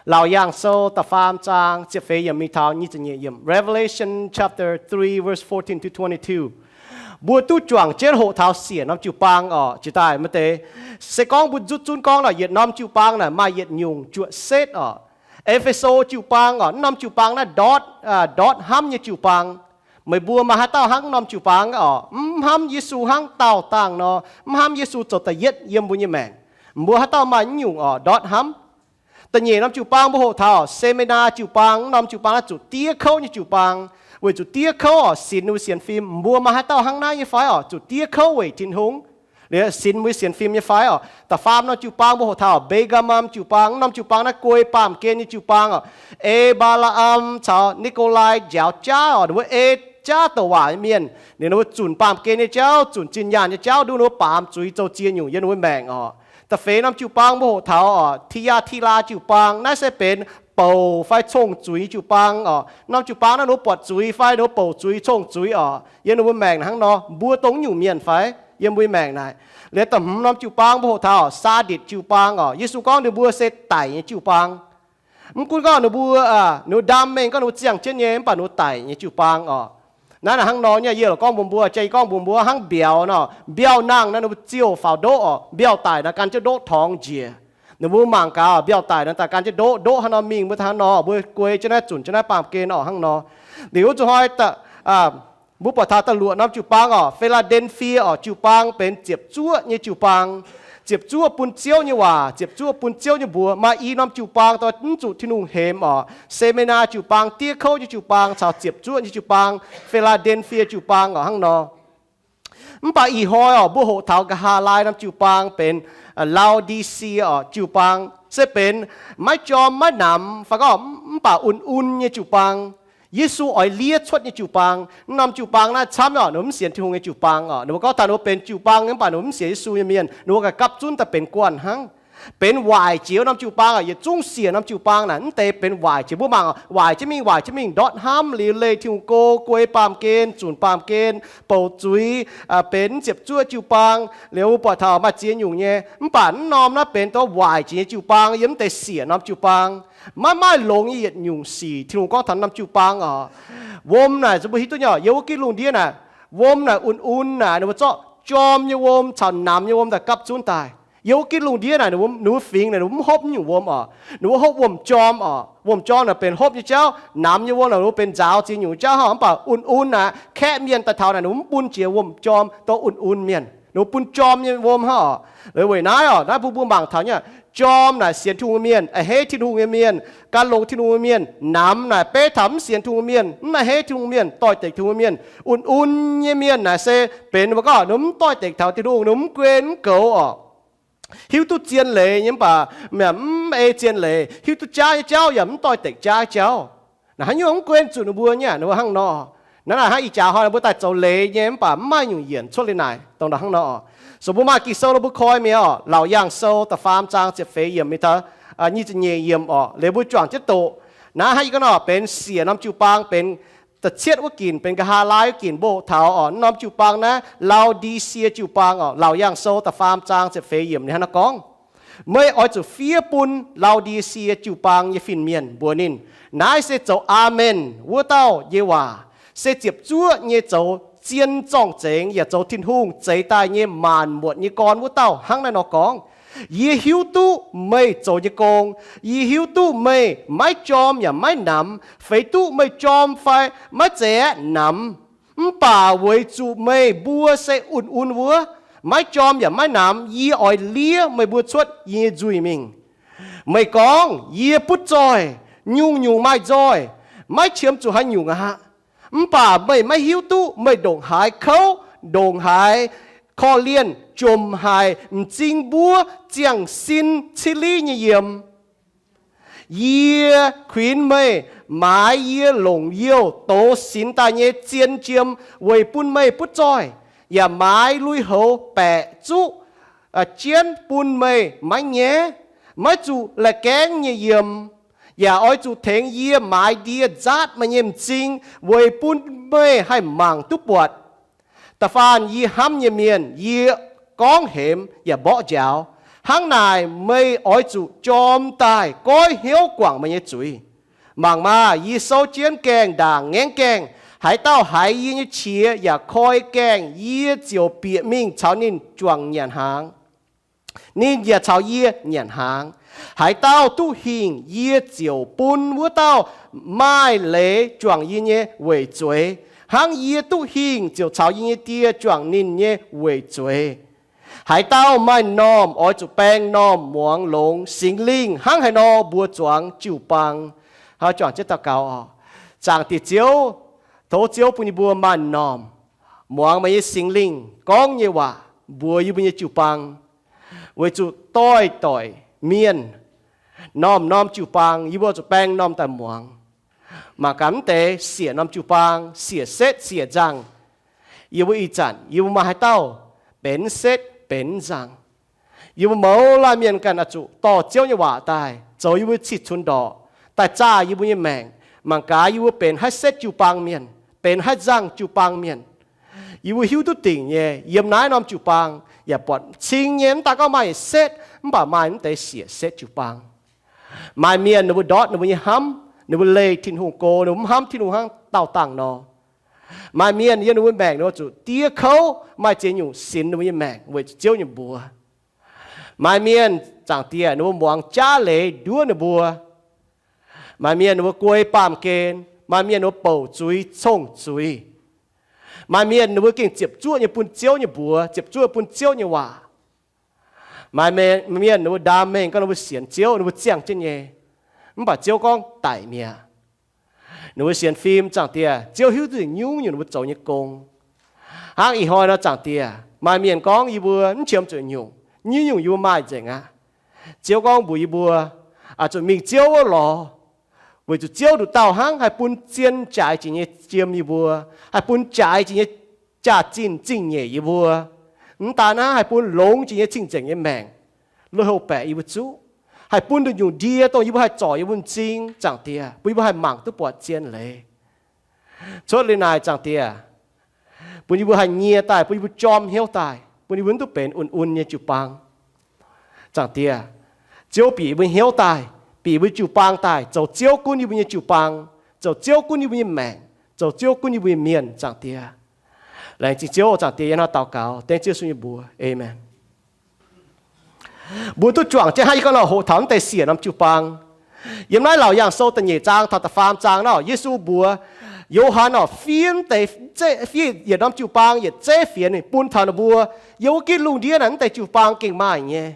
Laauc Yaangh Sou da'faam zaang ziepc feix yiemc mingh taux nyic ziepc nyeic yiemc. Revelation chapter three, verse fourteen to twenty-two. Mbuo duqv juangc jienv hoqc taux siec norm jiu-baang oc. Jiex daaih maaih deix, se gorngv mbuo nzutv zunv gorngv naaic, yietc norm jiu-baang naaic maaih yietc nyungc juoqc setv oc. E^fe^so jiu-baang oc, mv norm jiu-baang naaiv ndortv, ndortv hnamv nyei jiu-baang. Meih mbuo maaih haaix dauh hnangv norm jiu-baang oc? Mv hnamv Yesu hnangv daauh dangh nor, mv hnamv Yesu zoux da'yietv yiem mbuo nyei maengc. Mbuo haaix dauh maaih mv nyungc oc, ndortv hnamv. Da'nyeic norm jiu-baang mbuo hoqc taux Seminaa jiu-baang, mv norm jiu-baang naaiv zuqc diev kouv nyei jiu-baang. Weic zuqc diev kouv oc, sinx wuov sienx fim. Mbuo maaih haaix dauh hnangv naaiv nyei fai oc, zuqc diev kouv weic Tin-Hungh, liuz sinx wuov sienx fim nyei fai oc? Da'faam norm jiu-baang mbuo hoqc taux Mbe^gaa^mam jiu-baang, mv norm jiu-baang naaiv guei baamh gen nyei jiu-baang oc. E^mbaa^laa^am caux Ni^ko^lai njaaux jaav oc, ninh mbuo ei jaav douc waac nyei mienh. Ninh mbuo zunc baamh gen nyei jauv, zunc zinh nyaanh nyei jauv, nduov ninh mbuo baamz zuiz zoux ziex nyungc yiem ninh mbuo maengc oc. Da'feix norm jiu-baang mbuo hoqc taux oc, Ti^yaa^ti^laa jiu-baang, naaiv se benx bouc fai cong-zuiz jiu-baang oc. Norm jiu-baang naaiv ninh mbuo buatc zuiz fai ninh mbuo bouc zuiz cong-zuiz oc. Yiem ninh mbuo maengc hnangv nor, mbuo dongh nyungc mienh fai yiem mbuo maengc naaic? Liuz da'hmz norm jiu-baang mbuo hoqc taux Saaditc jiu-baang oc. Yesu gorngv ninh mbuo se daic nyei jiu-baang. Mv gunv gorngv ninh mbuo, ninh mbuo ndaam mengh gorngv ninh mbuo ziangh jienv nyei, mv baac ninh mbuo daic nyei jiu-baang oc. Naaiv naaic hnangv nor nyei, yie lorqc gorngv mbuox mbuo, jaa yie gorngv mbuox mbuo hnangv mbiauz nor, mbiauz nangh naaiv ninh mbuo ziouh faaux ndoqv oc. Mbiauz daic naaic gan jienv ndoqv torngx njiec. Ninh mbuo mangc gaax, mbiauz daic naaic daaih gan jienv ndoqv, ndoqv hnangv nor mingh, mbuo hnangv nor, mbuo guei jienv naaiv, zunc jienv naaiv baamh gen oc, hnangv nor. Liuz zuqc hnoi mbuo buatc taux da'luoqc norm jiu-baang oc, Fi^laa^den^fie oc, jiu-baang benx ziepc zuoqv nyei jiu-baang. Ziepc zuoqv bun Ziouv nyei waac, ziepc zuoqv bun Ziouv nyei mbuox. Maaih i norm jiu-baang dongh mv zuqc Tin-Hungh hemx oc. Seminaa jiu-baang, diev kouv nyei jiu-baang, caux ziepc zuoqv nyei jiu-baang, Fi^laa^den^fie jiu-baang oc, hnangv nor. Mv baac ih hnoi oc, mbuo hoqc taux nqa'haav laai norm jiu-baang benx Lau^di^sie oc, jiu-baang se benx maiv jorm maiv namx fai gorngv mv baac un-un nyei jiu-baang. Yesu oix liev cuotv nyei jiu-baang. Mv norm jiu-baang naaiv camv oc, ninh mbuo mv sienx Tin-Hungh nyei jiu-baang oc. Ninh mbuo gorngv taux ninh mbuo benx jiu-baang nyei, mv baac ninh mbuo mv sienx Yesu nyei mienh, ninh mbuo gauh gapv zunv daaih benx guanh hnangv. Benx waaic jiex norm jiu-baang oc. Yietc zungv siec norm jiu-baang naaic mv deix benx waaic jiex. Mbuo mangc, waaic jienv mingh, waaic jienv mingh, ndortv hnamv, liuz leih Tin-Hungh go, guei baamh gen, zunc baamh gen, bouc zuiz, benx ziepc zuoqv jiu-baang. Liuz mbuo buatc taux maaih ziex nyungc nyei. Mv baac mv norm naaiv benx dongh waaic jiex nyei jiu-baang, yiem mv deix siec norm jiu-baang. Maiv maaih longx nyei yietc nyungc sic. Tin-Hungh gorngv taux norm jiu-baang oc. Wuom naaic, mbuo hiuv duqv nyei, yiem wuov gitv lungh ndiev naaic, wuom naaic un-un naaic, ninh mbuo zorqv jorm nyei wuom caux namx nyei wuom daaih gapv zunv daaih. Yiem wuov gitv lungh ndiev naaic, ninh mbuo fingx naaic, ninh mbuo mv hopv nyungc wuom oc. Ninh mbuo hopv wuom-jorm oc. Wuom-jorm naaic benx hopv nyei jauv, namx nyei wuom naaic ninh mbuo benx nzaaux ziex nyungc jauv hnangv. Mv baac un-un naaic, kaeqv mienh daaih taux naaic, ninh mbuo mv bun jiex wuom-jorm dongh un-un mienh. Ninh mbuo bun jorm nyei wuom hnangv oc. Weic naaiv oc, naaiv mbuo mbuo mangc taux nyei, jorm naaic sienx Tin-Hungh nyei mienh, a'hneiv Tin-Hungh nyei mienh, gan longx Tin-Hungh nyei mienh. Namx naaic beiv taux mv sienx Tin-Hungh mienh, mv a'hneiv Tin-Hungh mienh, doix-dekc Tin-Hungh mienh. Un-un nyei mienh naaic se benx mbuo gorngv ninh mv doix-dekc taux Tin-Hungh, ninh mv guen mv goux oc. Hiuv duqv zien leiz nyei mv baac mv ei zien leiz, hiuv duqv jaav nyei jauv yaac mv doix-dekc jaav jauv. Naaic haaix nyungc mv guen zuqc ninh mbuo nyei, ninh mbuo hnangv nor. Naaiv naaic hnangv ih jaax hnoi ninh mbuo daaih zoux leiz nyei mv baac mv maaih nyungc yienc cuotv liuz naaic dongh naaic hnangv nor oc. So mbuo maaih Ging-Sou nor mbuo koi mi'aqv oc. Laauc Yaangh Sou da'faam zaang ziepc feix yiemc mingh taux nyic ziepc nyeic yiemc oc. Liuz mbuo juangc jienv doqc. Naaiv hnangv yie gorngv nor benx siec norm jiu-baang, benx da'cietv wuov ginc, benx nqa'haav laai wuov ginc mbuo hoqc taux oc. Norm jiu-baang naaiv Lau^di^sie jiu-baang oc. Laauc Yaangh Sou da'faam zaang ziepc feix yiemc ninh hnangv naaiv gorngv, Meih oix zuqc fiev bun Lau^di^sie jiu-baang nyei fin-mienh, mbuox ninh, naaiv se zoux Aamen wuov dauh nyei waac, se ziepc zuoqv nyei zoux zien zorng-zengx yaac zoux Tin-Hungh zeix daaih nyei maanc muotc nyei gorn wuov dauh hnangv naaiv nor gorngv, Yie hiuv duqv meih zoux nyei gong. Yie hiuv duqv meih maiv jorm yaac maiv namx, feix duqv meih jorm fai maiv zeiz aeqv, namx. Mv baac weic zuqc meih mbuo se un-un wuov, maiv jorm yaac maiv namx, yie oix liev meih mbuo cuotv yie nyei nzuih mingh. Meih gorngv, Yie butv zoih, nyungc-nyungc maaih nzoih, maiv qiemx zuqc haaix nyungc aqv. Mv baac meih maiv hiuv duqv meih ndongc haaix kouv, ndongc haaix korv-lienh, jomc haic, m'zing mbuov, ziangh sin, ciliv nyei yiem. Yie kuinx meih maaiz yie longc youh dox sinx daaih nyei zien jiem weic bun meih butv zoih, yaac maaiz lui-houx baeqc zuqv jienv bun meih maiv nyaiv, maiv zuqc la'gaengv nyei yiem. Yaac oix zuqc tengx yie maaiz ndie nzaatv meih nyei m'zing weic bun meih haih mangc duqv buatc. Da'faanh yie hnamv nyei mienh yie gorngv hemx yaac mborqv njaaux. Hnangv naaic meih oix zuqc jorm daaih goiv hnyouv guangc meih nyei zuiz. Mangc maah! Yie souv jienv gaengh ndaangc ngaengv gaengh. Haaix dauh haiz yie nyei qiex yaac koi gaengh, yie ziouc bieqc mingh caux ninh juangc nyanc hnaangx, ninh yaac caux yie nyanc hnaangx. Haaix dauh duqv hingh, yie ziouc bun wuov dauh maaih leiz juangc yie nyei weic zueiz, hnangv yie duqv hingh ziouc caux yie nyei Die juangc ninh nyei weic zueiz. Haaix dauh maaih m'normh oix zuqc baeng m'normh muangx longx Singx Lingh. Hnangv haaix nor mbuo zuangx jiu-baang. Hnangv juangc jienv daux gaux oc. Zaangc Diex Ziouv, tov Ziouv bun yie mbuo maaih m'normh muangx meih nyei Singx Lingh gorngv nyei waac mbuox yie mbuo nyei jiu-baang, weic zuqc doix-doix mienh, m'normh m'normh jiu-baang yie mbuo zuqc baeng m'normh daaih muangx. Mangc gaax mv deix siec norm jiu-baang, siec setv siec nzangh, yie mbuo ih zanc yie mbuo maaih haaix dauh benx setv benx nzangh? Yie mbuo mouz laanh mienh ganh oix zuqc dorh Ziouv nyei waac daaih zoux yie mbuo cih cunx ndorqc, daaih zaah yie mbuo nyei maengc. Mangc gaax yie mbuo benx haaix setv jiu-baang mienh, benx haaix nzangh jiu-baang mienh. Yie mbuo hiuv duqv dingc nyei, yiem naaiv norm jiu-baang yaac buatc cing nyei, mv daaih gorngv maaih setv, mv baac maaih mv deix siec setv jiu-baang. Maaih mienh ninh mbuo ndortv ninh mbuo nyei hnamv, ninh mbuo leih Tin-Hungh go, ninh mbuo mv hnamv Tin-Hungh hnangv daauh dangh nor. Maaih mienh yiem ninh mbuo maengc ninh mbuo zuqc diev kouv, maaih ziex nyungc sinx ninh mbuo nyei maengc weic zuqc Ziouv nyei mbuox. Maaih mienh, Zaangc Diex, ninh mbuo muangx jaav leiz nduov ninh mbuo. Maaih mienh ninh mbuo guei baamh gen. Maaih mienh ninh mbuo bouc zuiz cong-zuiz. Maaih mienh ninh mbuo gengh ziepc zuoqv nyei bun Ziouv nyei mbuox, ziepc zuoqv bun Ziouv nyei waac. Maaih mienh ninh mbuo ndaam mengh gorngv ninh mbuo sienx Ziouv, ninh mbuo ziangh jienv nyei, mv baac Ziouv gorngv daic mi'aqv. Ninh mbuo sienx fim, Zaangc Diex, Ziouv hiuv duqv nyungc-nyungc ninh mbuo zoux nyei gong. Hnangv ih hnoi nor, Zaangc Diex, maaih mienh gorngv yie mbuo mv qiemx zuqc nyungc, nyungc-nyungc yie mbuo maaih nzengc aqv. Ziouv gorngv mbuox yie mbuo, oix zuqc mingh Ziouv wuov lorz, weic zuqc Ziouv nduqc dauh hnangv haih bun zien jaaix jiex nyei jiem yie mbuo, haih bun jaaix jiex nyei jaax-zinh zingh nyeic yie mbuo. Mv daan hnangv, haih bun longx jiex nyei cing-nzengc nyei maengc, lui-houx baeqc yie mbuo zuqv, haih bun nduqc nyungc ndie dongh yie mbuo haih zorc yie mbuo m'zing, Zaangc Diex, bun yie mbuo haih mangc duqv buatc zien leiz. Cuotv liuz naaic, Zaangc Diex, bun yie mbuo haih nyie daaih, bun yie mbuo jorm hnyouv daaih, bun yie mbuo mv duqv benx un-un nyei jiu-baang. Zaangc Diex, Ziouv bieqc yie mbuo hnyouv daaih, bieqc yie mbuo jiu-baang daaih zoux Ziouv gunv yie mbuo nyei jiu-baang, zoux Ziouv gunv yie mbuo nyei maengc, zoux Ziouv gunv yie mbuo nyei mienh, Zaangc Diex. Laengz zingh Ziouv, Zaangc Diex, yie hnangv daux gaux dengv Ziouv Yesu nyei mbuox. Aamen. Mbuo duqv juangc jienv hnangv yie gorngv nor, hoqc taux mv deix siec norm jiu-baang. Yiem naaiv Laauc Yaangh Sou da'nyeic zaang taux da'faam zaang nor, Yesu mbuox Yo^han oc, fiev deix, fiev yietc norm jiu-baang yietc zeiv fienx bun taux ninh mbuo. Yiem wuov gitv lungh ndiev naaic mv deix jiu-baang gengh maaih nyei.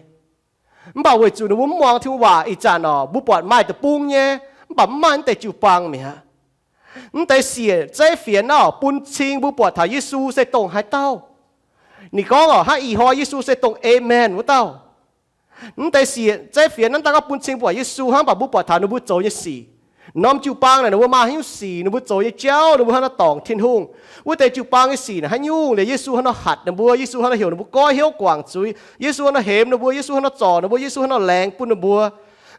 Mv baac weic zuqc ninh mbuo mv muangx Tin-Hungh waac ih zanc oc, mbuo buatc maaih deic-bung nyei, mv baac mv maaih mv deix jiu-baang mi'aqv. Mv deix siec zeiv fienx nor bun cing mbuo buatc taux Yesu se dongh haaix dauh. Ninh gorngv oc, hnangv ih hnoi Yesu se dongh Aamen wuov dauh. Mv deix siec zeiv fienx naaiv daaih gorngv bun cing buatc Yesu hnangv, mv baac mbuo buatc taux ninh mbuo zoux nyei sic. Norm jiu-baang naaic ninh mbuo maaih haaix nyungc sic, ninh mbuo zoux nyei jauv, ninh mbuo hnangv haaix nor dorngc Tin-Hungh. Wuov deix jiu-baang nyei sic naaic haaix nyungc, liuz Yesu hnangv haaix nor hatc ninh mbuo, Yesu hnangv haaix nor heuc ninh mbuo goiv hnyouv guangc zuiz, Yesu hnangv haaix nor hemx ninh mbuo, Yesu hnangv haaix nor zorc ninh mbuo, Yesu hnangv haaix nor laengz bun ninh mbuo.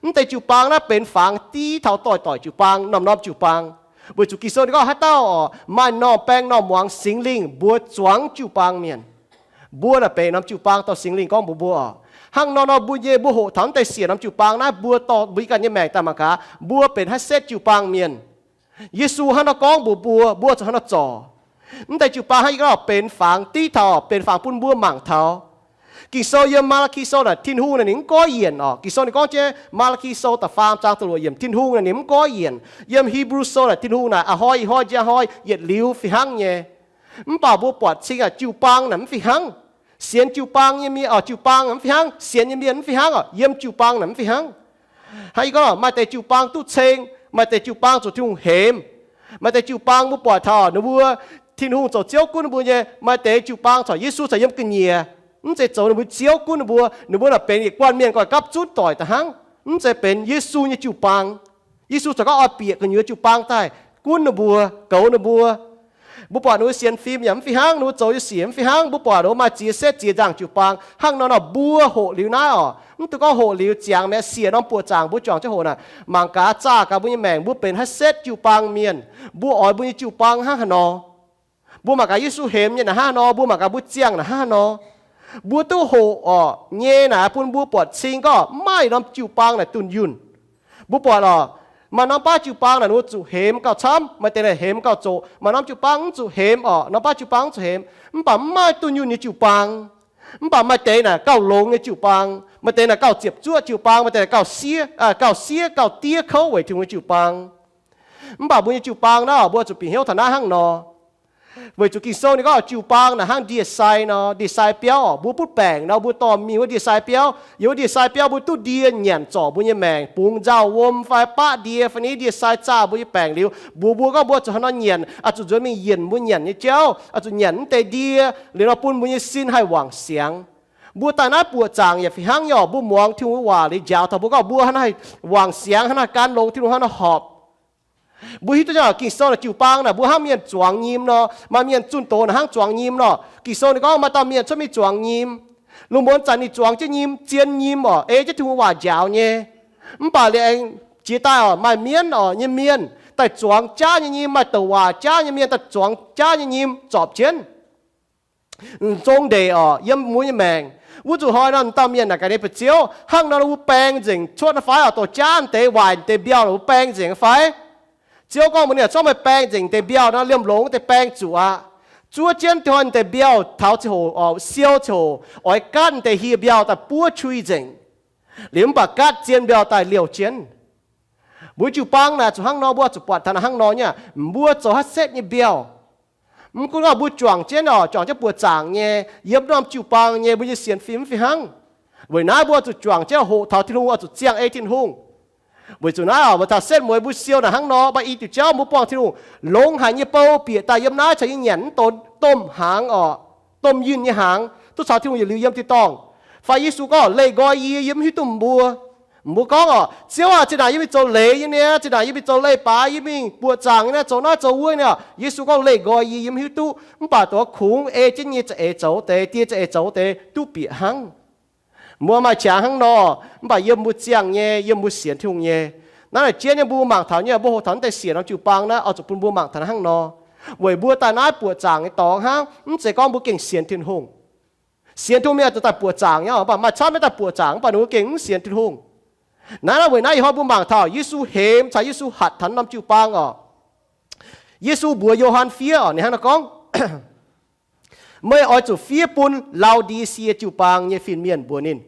Mv deix jiu-baang naaiv benx fangx div taux doix-doic jiu-baang, norm-norm jiu-baang. Weic zuqc Ging-Sou ninh gorngv haaix dauh oc, maaih m'normh baeng m'normh muangx Singx Lingh mbuox zuangx jiu-baang mienh. Mbuo naaic benx norm jiu-baang dorh Singx Lingh gorngv mbuox mbuo oc. Hnangv nor nor mbuo nyei, mbuo hoqc taux mv deix siec norm jiu-baang naaiv, mbuo dorh mbuo ganh nyei maengc daaih mangc gaax, mbuo benx haaix setv jiu-baang mienh. Yesu hnangv nor gorngv mbuox mbuo, mbuo zuqc hnangv nor zorc. Mv deix jiu-baang hnangv yie gorngv benx fangx div taux, benx fangx bun mbuo mangc taux. Ging-Sou yiem Maa^laa^ki Sou naaic Tin-Hungh naaic ninh mv goiv yienc oc. Ging-Sou ninh gorngv jienv, Maa^laa^ki Sou da'faam zaang da'luoqc yiemc, Tin-Hungh naaic ninh mv goiv yienc. Yiem Hipv^lu Sou naaic Tin-Hungh naaic a'hnoi ih hnoi njang hnoi yietc liuz fih hnangv nyei. Mv baac mbuo buatc cing aqv, jiu-baang naaic mv fih hnangv. Sienx jiu-baang nyei mienh oc, jiu-baang naaic mv fih hnangv. Sienx nyei mienh mv fih hnangv oc, yiem jiu-baang naaic mv fih hnangv. Hnangv yie gorngv, maaih deix jiu-baang duqv ceng, maaih deix jiu-baang zuqc Tin-Hungh hemx. Maaih deix jiu-baang mbuo buatc taux ninh mbuo, Tin-Hungh zoux Ziouv gunv ninh mbuo nyei. Maaih deix jiu-baang corc Yesu corc yiem ga'nyiec, mv zeiz zoux ninh mbuo Ziouv gunv ninh mbuo. Ninh mbuo naaic benx yietc guanh mienh nqoi gapv zunv doic da'hnangv, mv zeiz benx Yesu nyei jiu-baang. Yesu corc gorngv oix bieqc gu'nyuoz jiu-baang daaih gunv ninh mbuo, goux ninh mbuo. Mbuo buatc ninh mbuo sienx fim yaac mv fih hnangv, ninh mbuo zoux nyei sic mv fih hnangv. Mbuo buatc ninh mbuo maaih ziex setv ziex nzangc jiu-baang. Hnangv nor nor mbuo hoqc liuz naaiv oc, mv dungx gorngv hoqc liuz ziangx mi'aqv, siec norm buoqc zaangc mbuo juangc jienv hoqc naaic, mangc gaax zaah gaax mbuo nyei maengc, mbuo benx haaix setv jiu-baang mienh, mbuo oix mbuo nyei jiu-baang hnangv haaix nor. Mbuo mangc gaax Yesu hemx nyei naaic hnangv haaix nor, mbuo mangc gaax mbuo ziangh naaic hnangv haaix nor. Mbuo duqv hoqc orqc nyei naaic bun mbuo buatc cing gorngv mv maaih norm jiu-baang naaic dunh yunh. Mbuo buatc orqc, maaih norm baav jiu-baang naaic ninh mbuo zuqc hemx gauh camv, maaih deix naaic hemx gauh zoqc, maaih norm jiu-baang mv zuqc hemx orqc, norm baav jiu-baang mv zuqc hemx. Mv baac mv maaih dunh yunh nyei jiu-baang. Mv baac maaih deix naaic gauh longx nyei jiu-baang, maaih deix naaic gauh ziepc zuoqv jiu-baang, maaih deix naaic gauh siev, gauh siev gauh diev kouv weic Tin-Hungh nyei jiu-baang. Mv baac mbuo nyei jiu-baang naaiv, mbuo zuqc bieqc hnyouv taux naaiv hnangv nor. Weic zuqc Ging-Sou ninh gorngv jiu-baang naaic hnangv ndie-sai nor, ndie-sai biauv orqc, mbuo butv baengc nor, mbuo dorh mingh wuov ndie-sai biauv. Yiem wuov ndie-sai biauv mbuo duqv ndie nyanc zorc mbuo nyei maengc, bungx nzauh wuom fai baqv ndie fai ni ndie-sai zaah mbuo nyei baengc liuz, mbuox mbuo gorngv mbuo zuqc haaix nor nyanc, oix zuqc nzuonx mingh yienc mbuo nyanc nyei jauv, oix zuqc nyanc mv deix ndie, liuz nor bun mbuo nyei sin haih wangc siangx. Mbuo daaih naaiv buoqc zaangc yaac fih hnangv nyei orqc, mbuo muangx Tin-Hungh nyei waac liuz njaaux taux mbuo gorngv mbuo hnangv naaiv wangc siangx, hnangv naaiv gan longx, Tin-Hungh hnangv naaiv horpc. Mbuo hiuv duqv nyei orqc, Ging-Sou naaic jiu-baang naaic mbuo hnangv mienh zuangx nyim nor, maaih mienh zunh doz naaic hnangv zuangx nyim nor. Ging-Sou ninh gorngv maaih dauh mienh cuotv mingh zuangx nyim. Lungh muonz zanc ninh zuangx jienv nyim, zien nyim orqc, ei jienv Tin-Hungh waac njaaux nyei. Mv baac liuz aengx jiex daaih orqc, maaih mienv orqc nyei mienh daaih zuangx jaav nyei nyim, maaih douc waac jaav nyei mienh daaih zuangx jaav nyei nyim zorpc jienv. M'zong ndeic orqc, yiem mbuo nyei maengc. Wuov zuqc hnoi nor, m'dauh mienh naaic gaax ninh, Ba'ziouv, hnangv nor mbuo baeng nzengc cuotv naaiv fai orqc, douc jaav deix waaic deix mbiauh mbuo baeng nzengc fai? Ziouv gorngv mbuox ninh, Zorqv meih baeng nzengc deix mbiauh nor, liemh longx deix baeng zuqc aqv. Zuov jienv deix hnoi deix mbiauh taux ziangh hoc orqc, siou ziangh hoc, oix gaatv deix hieh mbiauh daaih buov qui nzengc. Liuz mv baac gaatv zien mbiauh daaih liouh jienv. Mbuo jiu-baang naaic zuqc hnangv nor, mbuo zuqc buatc taux naaic hnangv nor nyei. Mbuo zoux haaix setv nyei mbiauh, mv gunv gorngv mbuo juangc jienv orqc, juangc jienv buoqc zaangc nyei, yiem norm jiu-baang nyei, mbuo nyei sienx fim mv fih hnangv. Weic naaiv mbuo zuqc juangc jienv hoqc taux Tin-Hungh, oix zuqc ziangh ei Tin-Hungh. Weic zuqc naaiv orqc, mbuo taux setv mueiz mbuo siou naaic hnangv nor, mv baac i diuc jauv mbuo buangh Tin-Hungh longx haic nyei bou bieqc daaih yiem naaiv caux yie nyanc mv donx domh hnaangx orqc, domh yunh nyei hnaangx, duqv caux Tin-Hungh yietc liuz yiem tin-dorngh. Fai Yesu gorngv, Leih nqoi yie, yie mv hiuv duqv mbuo. Mbuo gorngv orqc, Ziouv aac, zinh ndaangc yie mingh zoux leiz nyei niaa, zinh ndaangc yie mingh zoux leiz-baaix, yie mingh buoqc zaangc nyei niaa, zoux naaiv zoux wuov niaa. Yesu gorngv, Leih nqoi yie, yie mv hiuv duqv. Mv baac dongh kungx ei jienv nyei za'eix zoux deix, die za'eix zoux deix duqv bieqc hnangv. Mbuo maaih qangx hnangv nor, mv baac yiem mbuo ziangh nyei, yiem mbuo sienx Tin-Hungh nyei. Naaiv naaic jienv nyei mbuo mangc taux nyei, mbuo hoqc taux naaiv deix siec norm jiu-baang naaiv oix zuqc bun mbuo mangc taux hnangv nor. Weic mbuo daaih naaiv buoqc zaangc nyei dorngx hnangv, mv zeiz gorngv mbuo gengh sienx Tin-Hungh. Sienx Tin-Hungh mienh zuqc daaih buoqc zaangc nyei, mv baac maaih camv maiv daaih buoqc zaangc, mv baac ninh mbuo gengh mv sienx Tin-Hungh. Naaiv naaiv weic naaiv ih hnoi mbuo mangc taux Yesu hemx caux Yesu hatc taux norm jiu-baang orqc. Yesu mbuox Yo^han fiev orqc, ninh hnangv nor gorngv, Meih oix zuqc fiev bun Lao^ndi^sie jiu-baang nyei fin-mienh mbuox ninh.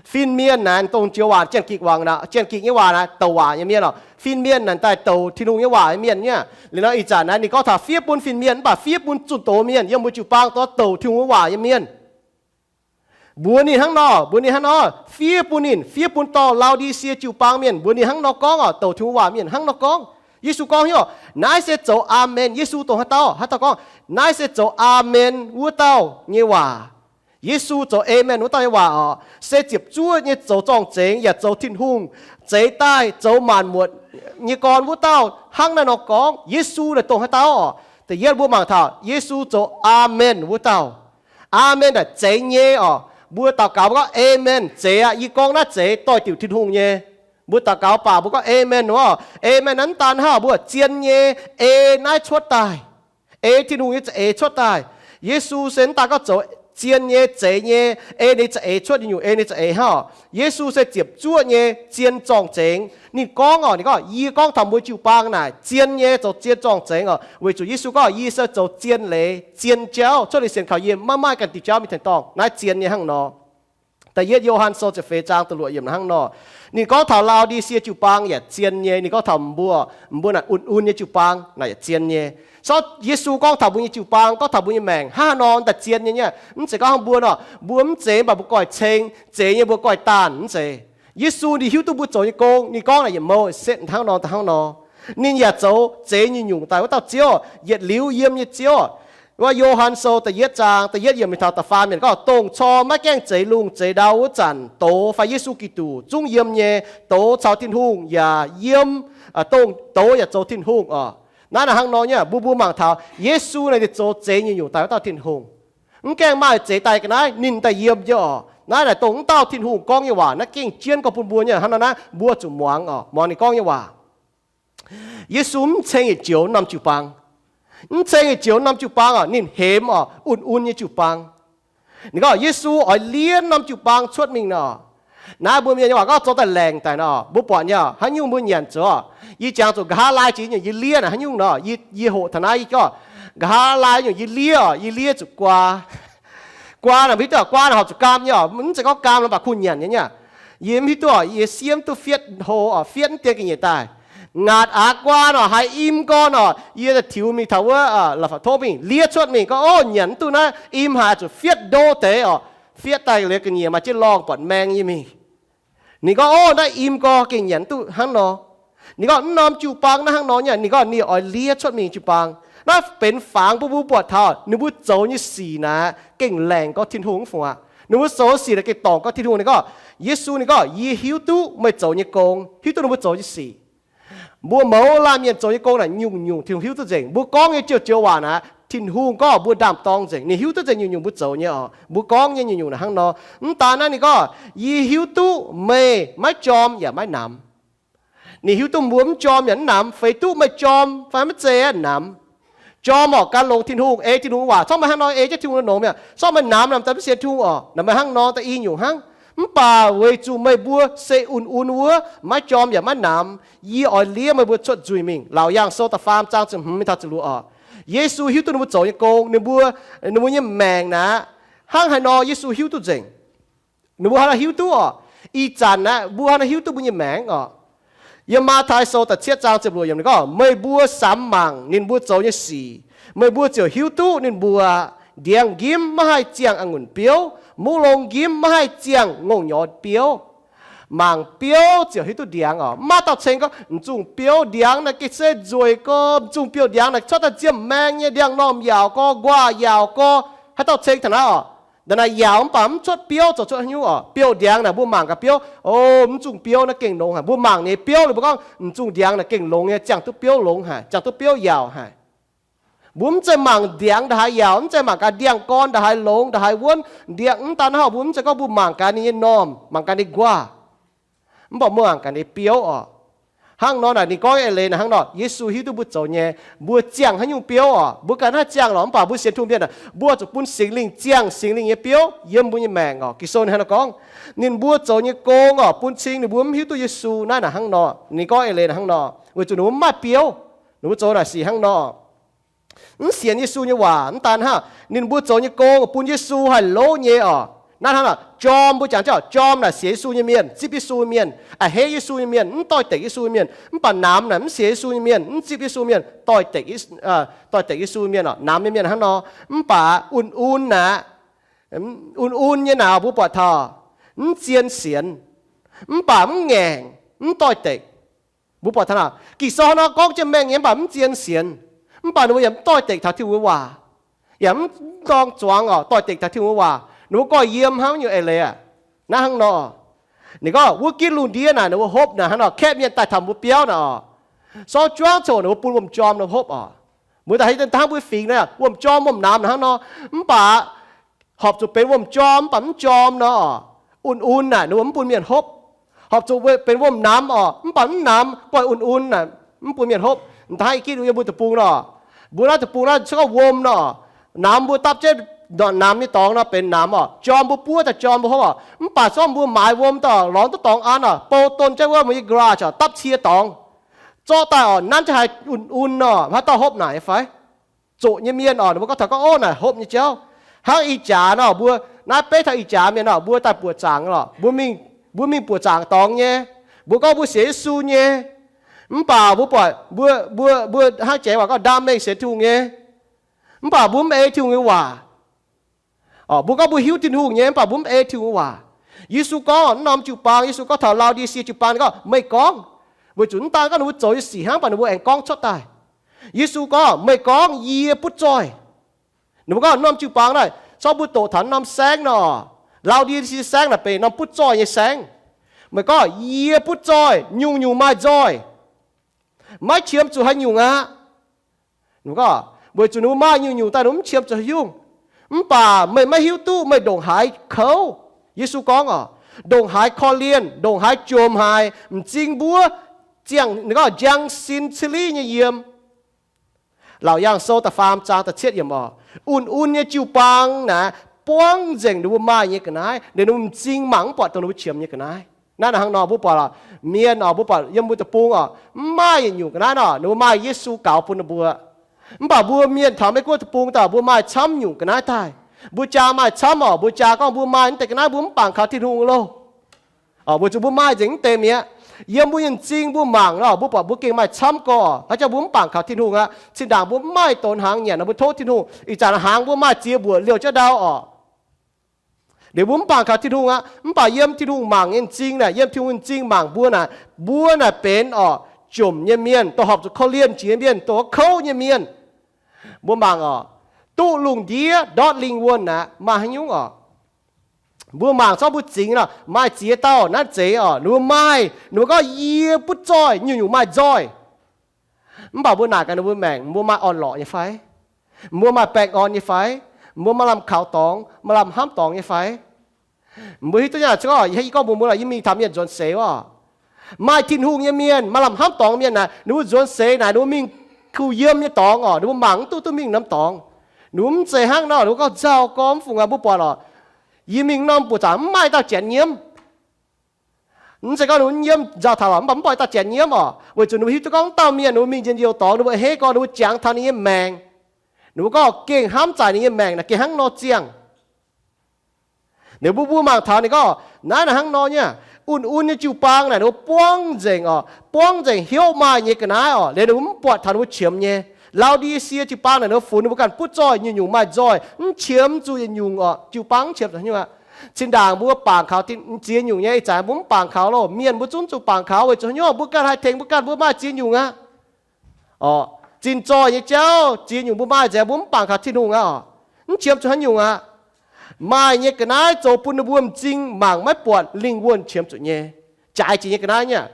Fin-mienh naaic dongh joux waac Janx-Gikc waac, Janx-Gikc nyei waac naaic douc waac nyei mienh orqc. Fin-mienh naaic daaih douc Tin-Hungh nyei waac nyei mienh. Liuz nor ih zanc naaiv ninh gorngv taux fiev bun fin-mienh mv baac fiev bun zunh doz mienh yiem mbuo jiu-baang dongh douc Tin-Hungh nyei waac nyei mienh. Mbuox ninh hnangv nor, mbuox ninh hnangv nor, fiev bun ninh, fiev bun dorh Lao^ndi^sie jiu-baang mienh, mbuox ninh hnangv nor gorngv orqc, douc Tin-Hungh waac mienh hnangv nor gorngv. Yesu gorngv, Hnyouv, naaiv se zoux Aamen. Yesu dongh haaix dauh? Haaix dauh gorngv, Naaiv se zoux Aamen wuov dauh nyei waac. Yesu zoux Aamen wuov dauh nyei waac orqc, se ziepc zuoqv nyei zoux zorng-zengx yaac zoux Tin-Hungh zeix daaih zoux maanc muotc nyei gorn wuov dauh hnangv naaiv nor gorngv. Yesu naaic dongh haaix dauh orqc? Da'yietv mbuo mangc taux Yesu zoux Aamen wuov dauh. Aamen naaic zeix nyei orqc. Mbuo daux gaux mbuo gorngv, Aamen, zeix aqv. Yie gorngv naaiv zeix doix-diuc Tin-Hungh nyei. Mbuo daux gaux baac mbuo gorngv Aamen orqc. Aamen naaiv mv daan hnangv, mbuo zien nyei, ei naaiv cuotv daaih, ei Tin-Hungh nyei za'eix cuotv daaih. Yesu se mv daan gorngv zoux zien nyei, zeix nyei, ei ninh za'eix cuotv nyei nyungc, ei ninh za'eix hnangv orqc. Yesu se ziepc zuoqv nyei zien zorng-zengx. Ninh gorngv orqc, ninh gorngv, Yie gorngv taux mbuo jiu-baang naaic zien nyei, zoux zien zorng-zengx orqc. Weic zuqc Yesu gorngv, Yie se zoux zien leiz, zien jauv, cuotv liuz sienx kaux yie maiv maaih ganh diuh jauv mingh tengx dorngh. Naaiv zien nyei hnangv nor. Da'yietv Yo^han Sou ziepc feix zaang da'luoqc yiemc hnangv nor. Ninh gorngv taux Lao^ndi^sie jiu-baang yaac zien nyei. Ninh gorngv taux mbuo, mbuo naaic un-un nyei jiu-baang naaic yaac zien nyei. Sortv Yesu gorngv taux mbuo nyei jiu-baang, gorngv taux mbuo nyei maengc hnangv haaix nor daaih zien nyei nyei. Mv zeiz gorngv mbuo nor, mbuo mv zeix mv baac mbuo goiv ceng, zeix nyei mbuo goiv daanh, mv zeiz. Yesu ninh hiuv duqv mbuo zoux nyei gong, ninh gorngv naaic yietc mouh setv hnangv nor daaih hnangv nor. Ninh yaac zoux zeix nyei nyungc daaih wuov dauh Ziouv, yietc liuz yiem nyei Ziouv. Wuov Yo^han Sou da'yietv zaang da'yietv yiemc mingh taux da'faam yiemc gorngv, Dongh corc maiv gaengh zeix lungh zeix ndau wuov zanc, douz fai Yesu Giduc zungv yiem nyei. Douz caux Tin-Hungh yaac yiem, dongh douz yaac zoux Tin-Hungh orqc. Naaiv naaic hnangv nor nyei, mbuo mbuo mangc taux Yesu naaic ninh zoux zeix nyei nyungc daaih wuov dauh Tin-Hungh. Mv gaengh maaih zeix daaih ga'naaiv, ninh daaih yiem nyei orqc. Naaiv naaic dongh wuov dauh Tin-Hungh gorngv nyei waac naaiv gengh jienv gorngv bun mbuo nyei. Hnangv naaiv naaiv mbuo zuqc muangx orqc, muangx ninh gorngv nyei waac. Yesu mv ceng yietc joux norm jiu-baang. Mv ceng yietc joux norm jiu-baang orqc, ninh hemx orqc, un-un nyei jiu-baang. Ninh gorngv Yesu oix liev norm jiu-baang cuotv mingh nor. Naaiv mbuo mienh nyei waac gorngv zoux daaih laengc daaih nor, mbuo buatc nyei, haaix nyungc mbuo nyanc zoux. Yie jangx zuqc nqa'haav laai jiex nyungc yie liev naaic, haaix nyungc nor, yie hoqc taux naaiv yie gorngv, nqa'haav laai nyungc yie liev, yie liev zuqc guaa. Guaa naaic mv hiuv duqv, guaa naaic horpc zuqc gaam nyei oc, mv zeiz gorngv gaam nor mv baac kuh nyanc nyei. Yie mv hiuv duqv, yie siemv duqv fietv hlo, fietv mv dien ga'nyiec daaih. Ngaatc aqv guaa nor, haiz im gorn nor, yie daaih tiux mingh taux wuov la'fapc tov mingh, liev cuotv mingh gorngv, ov, nyanc mv duqv naaiv, im haic, zuqc fietv ndo deix oc. Fietv daaih liuz ga'nyiec maaih jienv lorngh buatc maeng nyei mingh. Ninh gorngv, ov, naaiv im gorn gengh nyanc mv duqv hnangv nor. Ninh gorngv, mv norm jiu-baang naaiv hnangv nor nyei. Ninh gorngv ninh oix liev cuotv mingh jiu-baang. Naaiv benx fangx bun mbuo buatc taux ninh mbuo zoux nyei sic naaic gengh laengc gorx Tin-Hungh mv fungc aqv. Ninh mbuo zoux sic naaic gengh dorngc gorx Tin-Hungh. Ninh gorngv, Yesu ninh gorngv, yie hiuv duqv meih zoux nyei gong, hiuv duqv ninh mbuo zoux nyei sic. Mbuo mouz laanh mienh zoux nyei gong naaic nyungc-nyungc Tin-Hungh hiuv duqv nzengc. Mbuo gorngv nyei joux-joux waac naaic, Tin-Hungh gorngv mbuo ndaam-dorng nzengc. Ninh hiuv duqv nzengc nyungc-nyungc mbuo zoux nyei oc. Mbuo gorngv nyei nyungc-nyungc naaic hnangv nor. Mv daan naaiv ninh gorngv, yie hiuv duqv meih maiv jorm yaac maiv namx. Ninh hiuv duqv mbuo mv jorm yaac mv namx, feix duqv meih jorm fai maiv zeiz namx. Jorm oc, gan longx Tin-Hungh, ei Tin-Hungh waac, corc meih hnangv nor ei jienv Tin-Hungh longx mi'aqv. Corc meih namx naaic daaih mv sienx Tin-Hungh oc, naaic meih hnangv nor daaih i nyungc hnangv. Mv baac weic zuqc meih mbuo se un-un wuov, maiv jorm yaac maiv namx, yie oix liev meih mbuo cuotv nzuih mingh. Laauc Yaangh Sou da'faam zaang ziepc hmz mingh taux ziepc luoqc oc. Yesu hiuv duqv ninh mbuo zoux nyei gong, ninh mbuo, ninh mbuo nyei maengc naaic hnangv haaix nor Yesu hiuv duqv nzengc. Ninh mbuo haaix nor hiuv duqv oc? Ih zanc naaiv mbuo haaix nor hiuv duqv mbuo nyei maengc oc? Yiem Matv^taai Sou da'cietv zaang ziepc luoqc yiemc ninh gorngv, meih mbuo samx mangc ninh mbuo zoux nyei sic, meih mbuo ziouc hiuv duqv ninh mbuo. Ndiangx-nqimv maiv haih ziangh a'ngunc biouv, mungv longx-nqimv maiv haih ziangh ngongh nyorx biouv. Mangc biouv ziouc hiuv duqv ndiangx oc. Mv maaih dauh ceng gorngv, m'zungh biouv ndiangx naaic gengh se nzueic gorx, m'zungh biouv ndiangx naaic cuotv daaih nziemh maeng nyei, ndiangx-normh yaauc gorx, nquaah yaauc gorx. Haaix dauh ceng taux naaiv oc? Naaic naaic yaauc mv baac mv cuotv biouv, zoux cuotv haaix nyungc oc? Biouv-ndiangx naaic mbuo mangc gaax biouv, o, m'zungh biouv naaiv gengh longx haic. Mbuo mangc ninh biouv, ninh mbuo gorngv m'zungh ndiangx naaic gengh longx nyei, ziangh duqv biouv longx haic, ziangh duqv biouv yaauc haic. Mbuo mv zeiz mangc ndiangx ndaaih haaix yaauc, mv zeiz mangc gaax ndiangx-gorn ndaaih haaix longx, ndaaih haaix wuonv. Ndiangx mv daan hnangv, mbuo mv zeiz gorngv mbuo mangc gaax ninh nyei normh, mangc gaax ninh nquaah. Mv baac mbuo mangc gaax ninh biouv oc. Hnangv nor naaic ninh gorngv eix leiz naaic hnangv nor, Yesu hiuv duqv mbuo zoux nyei, mbuo ziangh haaix nyungc biouv oc, mbuo ganh haih ziangh lorqc. Mv baac mbuo sienx Tin-Hungh mienh aah, mbuo zuqc bun Singx Lingh ziangh Singx Lingh nyei biouv yiem mbuo nyei maengc oc. Ging-Sou ninh hnangv nor gorngv, ninh mbuo zoux nyei gong oc, bun cing ninh mbuo mv hiuv duqv Yesu naaiv naaic hnangv nor. Ninh gorngv eix leiz naaic hnangv nor, weic zuqc ninh mbuo mv maaih biouv, ninh mbuo zoux naaic sic hnangv nor. Mv sienx Yesu nyei waac mv daan hnangv, ninh mbuo zoux nyei gong bun Yesu haih lov nyei oc. Naaiv hnangv naaic, jorm mbuo jangx jienv oc, jorm naaic sienx Yesu nyei mienh, zipv Yesu mienh, a'hneiv Yesu nyei mienh, mv doix-dekc Yesu nyei mienh. Mv baac namx naaic mv sienx Yesu nyei mienh, mv zipv Yesu mienh, doix-dekc, doix-dekc Yesu mienh oc, namx nyei mienh hnangv nor. Mv baac un-un naaic, un-un nyei naaic mbuo buatc taux mv zien sienx, mv baac mv ngaengc, mv doix-dekc. Mbuo buatc taux naaic Ging-Sou hnangv nor gorngv jienv mengh nyei mv baac mv zien sienx, mv baac ninh mbuo yaac mv doix-dekc taux Tin-Hungh nyei waac, yaac mv dorng zuangx oc, doix-dekc taux Tin-Hungh nyei waac. Ninh mbuo gorx-youz hnangv nyungc eix leiz aac, naaiv hnangv nor. Ninh gorngv wuov gitv lungh ndiev naaic ninh mbuo hopv naaic hnangv nor, kaeqv mienh daaih taux mbuo biauv naaic oc. Sorng juangv coc ninh mbuo bun wuom-jorm nor hopv oc. Mbuo daaih haaix daaih hnangv mbuo fingx naaiv, wuom-jorm wuom-namx naaic hnangv nor. Mv baac horpc zuqc benx wuom-jorm mv baac mv jorm nor, un-un naaic ninh mbuo mv bun mienh hopv. Horpc zuqc benx wuom-namx oc, mv baac mv namx, buatc un-un naaic mv bun mienh hopv. Da'haav i gitv yiem mbuo deic-bung nor, mbuo naaiv deic-bung naaiv se gorngv wuom nor, namx mbuo dapv jienv namx nyei dorngx nor benx namx oc. Jorm mbuo buov daaih jorm mbuo hopv oc. Mv baac zorqv mbuo maaiz wuom daaih lorngx duqv dorngx an oc, bou don jienv wuov mbuo nyei garage oc, dapv cie dorngx, zorqv daaih oc, nanv jienv haiz un-un nor, haaix dauh hopv naaic fai? Zoqc nyei mienh oc, ninh mbuo gorngv taux gorngv, ov, naaic hopv nyei jauv. Hnangv ih jaax nor, mbuo naaiv beiv taux ih jaax mienh nor, mbuo daaih buoqc zaangc lorqc, mbuo mingh buoqc zaangc dorngx nyei. Mbuo gorngv mbuo sienx Yesu nyei, mv baac mbuo buatc mbuo, mbuo, mbuo hnangv jiex waac gorngv ndaam mengh sienx Tin-Hungh nyei, mv baac mbuo mv ei Tin-Hungh nyei waac. Mbuo gorngv mbuo hiuv Tin-Hungh nyei, mv baac mbuo mv ei Tin-Hungh nyei waac. Yesu gorngv naaiv norm jiu-baang, Yesu gorngv taux Lao^di^sie jiu-baang, ninh gorngv, meih gorngv, weic zuqc mv daan gorngv ninh mbuo zoux nyei sic hnangv, mv baac ninh mbuo aengx gorngv cuotv daaih. Yesu gorngv, meih gorngv, yie butv zoih. Ninh mbuo gorngv norm jiu-baang naaiv, corc mbuo doqc taux norm saengv nor, Lao^di^sie saengv naaic benx norm butv zoih nyei saengv. Meih gorngv, yie butv zoih, nyungc-nyungc maaih nzoih, maiv qiemx zuqc haaix nyungc aqv. Gorngv, weic zuqc ninh mbuo maaih nyungc-nyungc daaih ninh mbuo mv qiemx zuqc haaix nyungc. Mv baac meih maiv hiuv duqv meih ndongc haaix kouv. Yesu gorngv oc, ndongc haaix korv-lienh, ndongc haaix jomc haic, m'zing mbuov ziangh, ninh gorngv njang sin ciliv nyei yiem. Laauc Yaangh Sou da'faam zaang da'cietv yiemc oc, un-un nyei jiu-baang naaic, buangv nzengc ninh mbuo maaih nyei ga'naaiv, liuz ninh mbuo m'zing mangc mv buatc dongh ninh mbuo qiemx nyei ga'naaiv. Naaiv naaic hnangv nor mbuo buatc lorqc, mienh oc, mbuo buatc yiem mbuo deic-bung oc, mv maaih yietc nyungc ga'naaiv nor, ninh mbuo maaih Yesu gaux bun ninh mbuo. Mv baac mbuo mienh taux Meiv Guoqv deic-bung daaih, mbuo maaih camv nyungc ga'naaiv daaih. Mbuo jaa maaih camv oc, mbuo jaa gorngv mbuo maaih mv deix ga'naaiv mbuo mv bangc kaux Tin-Hungh loh. Oc, weic zuqc mbuo maaih nzengc mv deix mi'aqv. Yiem mbuo nyei m'zing mbuo mangc nor, mbuo buatc mbuo gengh maaih camv gorx, haaix jauv mbuo mv bangc kaux Tin-Hungh aqv. Zinh ndaangc mbuo mv maaih donx hnaangx nyanc nor, mbuo tov Tin-Hungh. Ih zanc hnaangx mbuo maaih ziex mbuoqc liouh jienv ndau oc. Liuz mbuo mv bangc kaux Tin-Hungh aqv. Mv baac yiem Tin-Hungh mangc nyei m'zing naaic, yiem Tin-Hungh m'zing mangc mbuo naaic, mbuo naaic benx oc, jomc nyei mienh, dongh horpc zuqc korv-lienh jiex nyei mienh, dongh wuov kouv nyei mienh. Mbuo mangc oc, duqv lungh ndiev ndortv lingh wuonh aqv, maaih haaix nyungc oc? Mbuo mangc zorqv mbuo zingx nor, maaih ziex dauh naaiv zeiz oc, ninh mbuo maaih, ninh mbuo gorngv, yie butv zoih nyungc-nyungc maaih nzoih. Mv baac mbuo naaic gaax ninh mbuo maengc, mbuo maaih orn-lorqc nyei fai? Mbuo maaih baengh orn nyei fai? Mbuo maaih lamh kaux dorngx, maaih lamh hnamv dorngx nyei fai? Mbuo hiuv duqv nyei, yie gorngv mbuox mbuo lorqc, yie mingh taux mienh nzuonx seix wuov, maaih Tin-Hungh nyei mienh, maaih lamh hnamv dorngx mienh naaic, ninh mbuo nzuonx seix naaic, ninh mbuo mingh kuh yiem nyei dorngx oc, ninh mbuo mangc mv duqv duqv mingh norm dorngx. Ninh mbuo mv zeiz hnangv nor, ninh mbuo gorngv nzauh gormx fungc aqv, mbuo buatc lorqc, yie mingh norm buoqc zaangc mv maaih dauh janx nyiemv. Mv zeiz gorngv ninh mbuo nyiemv nzauh taux lorqc, mv baac mv baac dauh janx nyiemv oc, weic zuqc ninh mbuo hiuv duqv gorngv dauh mienh ninh mbuo mingh njien-youh dorngx, ninh mbuo a'hneiv gorngv ninh mbuo jangx taux ninh nyei maengc. Ninh mbuo gorngv gengh hnamv zaaic ninh nyei maengc naaic gengh hnangv nor ziangh. Liuz mbuo mbuo mangc taux ninh gorngv naaiv naaic hnangv nor nyei, un-un nyei jiu-baang naaic ninh mbuo buangv nzengc oc, buangv nzengc hnyouv maaih nyei ga'naaiv oc, liuz ninh mbuo mv buatc taux ninh mbuo qiemx nyei. Lau^ndi^sie jiu-baang naaic ninh mbuo funx ninh mbuo ganh butv zoih nyungc-nyungc maaih nzoih, mv qiemx zuqc yietc nyungc oc, jiu-baang mv qiemx zuqc haaix nyungc aqv. Zinh ndaangc mbuo bangc kaux ziex nyungc nyei, ih zanc mbuo mv bangc kaux loh, mienh mbuo zungv zuqc bangc kaux weic zuqc haaix nyungc, mbuo ganh haih tengx mbuo ganh, mbuo maaih ziex nyungc aqv. Oc, zinh zoih nyei jauv ziex nyungc mbuo maaih nzengc, mbuo mv bangc kaux Tin-Hungh aqv oc, mv qiemx zuqc haaix nyungc aqv. Maaih nyei ga'naaiv zoux bun ninh mbuo m'zing mangc maiv buatc lingh wuonh qiemx zuqc nyei, jaaix jiex nyei ga'naaiv nyei.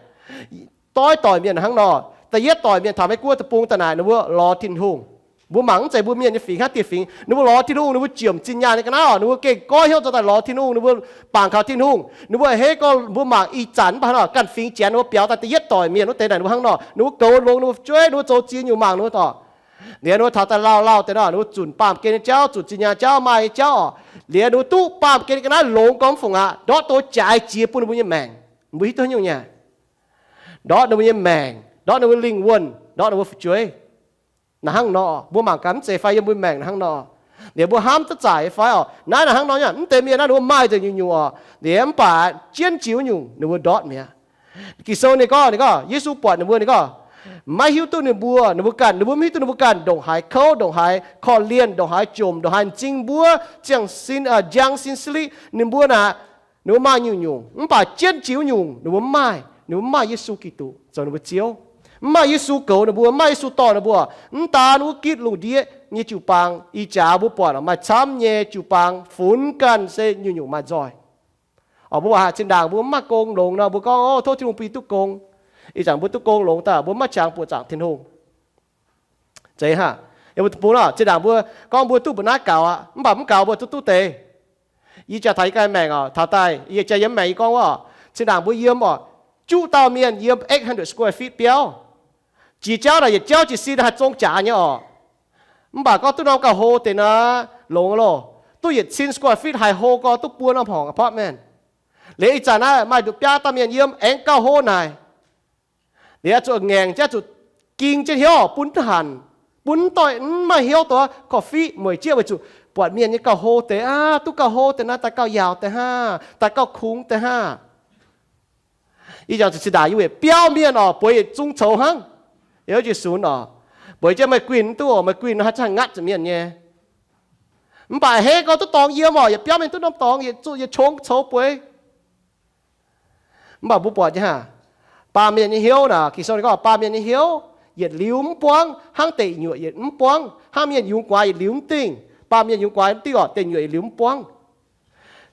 Doix doic mienh hnangv nor, da'yietv doic mienh taux Meiv Guoqv deic-bung daaih naaic ninh mbuo lorz Tin-Hungh. Mbuo mangc mv zeiz mbuo mienh nyei fingx hnangv dieh fingx, ninh mbuo lorz Tin-Hungh, ninh mbuo jomc zinh nyaanh nyei ga'naaiv oc, ninh mbuo gengh goiv hnyouv zoux daaih lorz Tin-Hungh, ninh mbuo bangc kaux Tin-Hungh, ninh mbuo a'hneiv gorngv mbuo mangc ih zanc mv baac hnangv nor, ganh fingx Janx ninh mbuo biaux daaih da'yietv doic mienh wuov deix naaic ninh mbuo hnangv nor, ninh mbuo goux longx, ninh mbuo fu'jueiv, ninh mbuo zoux ziex nyungc mangc ninh mbuo oc. Liuz ninh mbuo taux daaih lauh lauh deix nor, ninh mbuo zunc baamh gen nyei jauv, zunc zinh nyaanh jauv, maaih nyei jauv oc. Liuz ninh mbuo duqv baamh gen nyei ga'naaiv longx gormx fungc aqv, ndortv douz jaaix jiex bun ninh mbuo nyei maengc. Mbuo hiuv duqv haaix nyungc nyei? Ndortv ninh mbuo nyei maengc, ndortv ninh mbuo lingh wuonh, ndortv ninh mbuo fu'jueiv. Naaic hnangv nor, mbuo mangc gaax mv zeiz fai yiem mbuo maengc naaic hnangv nor. Liuz mbuo hnamv duqv zaic fai oc, naaiv naaic hnangv nor nyei, mv deix mienh naaiv ninh mbuo maaih nzengc nyungc-nyungc oc, liuz mv baac jienv jiex wuov nyungc ninh mbuo ndortv mi'aqv. Ging-Sou ninh gorngv, ninh gorngv Yesu buatc ninh mbuo, ninh gorngv, maiv hiuv duqv ninh mbuo, ninh mbuo ganh, ninh mbuo mv hiuv duqv ninh mbuo ganh ndongc haaix kouv, ndongc haaix korv-lienh, ndongc haaix jomc, ndongc haaix m'zing mbuov, ziangh sin, njang sin siliv ninh mbuo naaic, ninh mbuo maaih nyungc-nyungc, mv baac jienv jiex wuov nyungc ninh mbuo mv maaih. Ninh mbuo mv maaih Yesu Giduc zoux ninh mbuo Ziouv, mv maaih Yesu goux ninh mbuo, mv maaih Yesu dorh ninh mbuo. Mv daan wuov gitv lungh ndiev nyei jiu-baang, ih jaax mbuo buatc maaih camv nyei jiu-baang funx ganh se nyungc-nyungc maaih nzoih. Oc, mbuo waac zinh ndaangc mbuo mv maaih gong longx nor, mbuo gorngv, o, tov Tin-Hungh bun yie duqv gong. Ih zanc mbuo duqv gong longx daaih, mbuo mv maaih qangx buoqc zaangc Tin-Hungh. Zeiz hnangv. Yiem mbuo deic-bung nor, zinh ndaangc mbuo gorngv mbuo duqv mbu'naaiv gaux aqv, mv baac mv gaux mbuo duqv duqv deix. Yie jaa taux yie ganh maengc oc, taux daaih yie jaa yiem maengc yie gorngv wuov, zinh ndaangc mbuo yiem oc, juqv dauh mienh yiem eight hundred square feet biauv. Jiex jauv naaic yietc jauv jiez sin haih zong jaax nyei oc. Mv baac gorngv duqv norm gauh hlo deix naaic longx loh, duqv yietc cin square feet haih hlo gorx duqv buo norm horngc apartment. Liuz ih zanc naaiv maaih nduqc biaa dauh mienh yiem aengx gauh hlo naaic. Liuz zuqc ngaengc jienv, zuqc ging jienv hnyouv bun mv hanc, bun mv doix, mv maaih hnyouv dongh korv-fiqv mueic jieqv weic zuqc buatc mienh nyei gauh hlo deix aqv, duqv gauh hlo deix naaic, daaih gauh yaauc deix hnangv, daaih gauh kungx deix hnangv. Ih zanc zuqc zinh ndaangc yie weic biauv mienh oc, bueix yietc zungv coux hnangv. Yie oix sunx oc, bueix jienv meih guinh mv duqv oc, meih guinh nor haih zanc ngatv zuqc mienh nyei. Mv baac a'hneiv gorngv duqv dorngx yiem oc, yietc biauv mienh duqv norm dorngx, yietc zungv yietc qongx coux bueix. Mv baac mbuo buatc nyei hnangv, baamh mienh nyei hnyouv naaic, Ging-Sou ninh gorngv baamh mienh nyei hnyouv yietc liuz mv buangv, hnangv deic nyuoqc yietc mv buangv, hnangv mienh yungz guaax yietc liuz mv dingh. Baamh mienh yungz guaax mv dingh oc, deic nyuoqc yietc liuz mv buangv.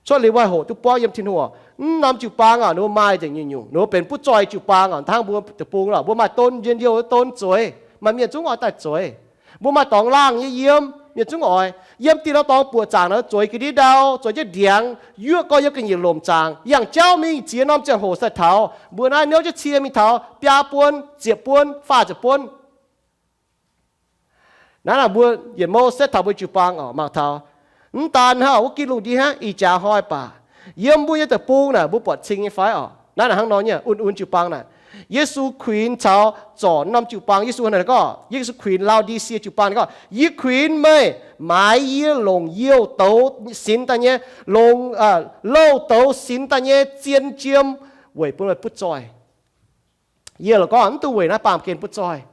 Cuotv liuz mbuo haih hoqc duqv buangv yiem Tin-Hungh oc. Mv norm jiu-baang oc, ninh mbuo maaih nzengc nyungc-nyungc, ninh mbuo benx butv zoih jiu-baang oc, hnangv mbuo deic-bung oc, mbuo maaih don njien-youh don zueiz, maaih mienh zungv oix daaih zueiz. Mbuo maaih dorngx laangh nyei yiem, mienh zungv oix. Yiem dieh norm dorngx buoqc zaangc nor zueiz ga'ndiev ndau, zueiz jienv ndiangx, yuoqv gorx yiem ga'nyiec lomc zaangc, yangh jauv mingh ziex norm ziangh hoc sai taux, mbuo naaiv niouv jienv cie mingh taux biaa buon, ziepc buon, faah ziepc buon. Naaiv naaic mbuo yietc mouh setv taux mbuo jiu-baang oc, mangc taux Mv daan hnangv wuov gitv lungh ndiev hnangv, ih jaax hnoi baac yiem mbuo nyei deic-bung naaic mbuo buatc cing nyei fai orqc? Naaiv naaic hnangv nor nyei, un-un jiu-baang naaic, Yesu kuinx caux zorc norm jiu-baang. Yesu hnangv naaic gorngv, Yesu kuinx Lau^ndi^sie jiu-baang naaic gorngv, Yie kuinx meih maaiz yie longc youh douz sinx daaih nyei, longc, louh douz sinx daaih nyei zien jiem weic bun meih butv zoih. Yie lorqc gorngv mv duqv weic naaiv baamh gen butv zoih.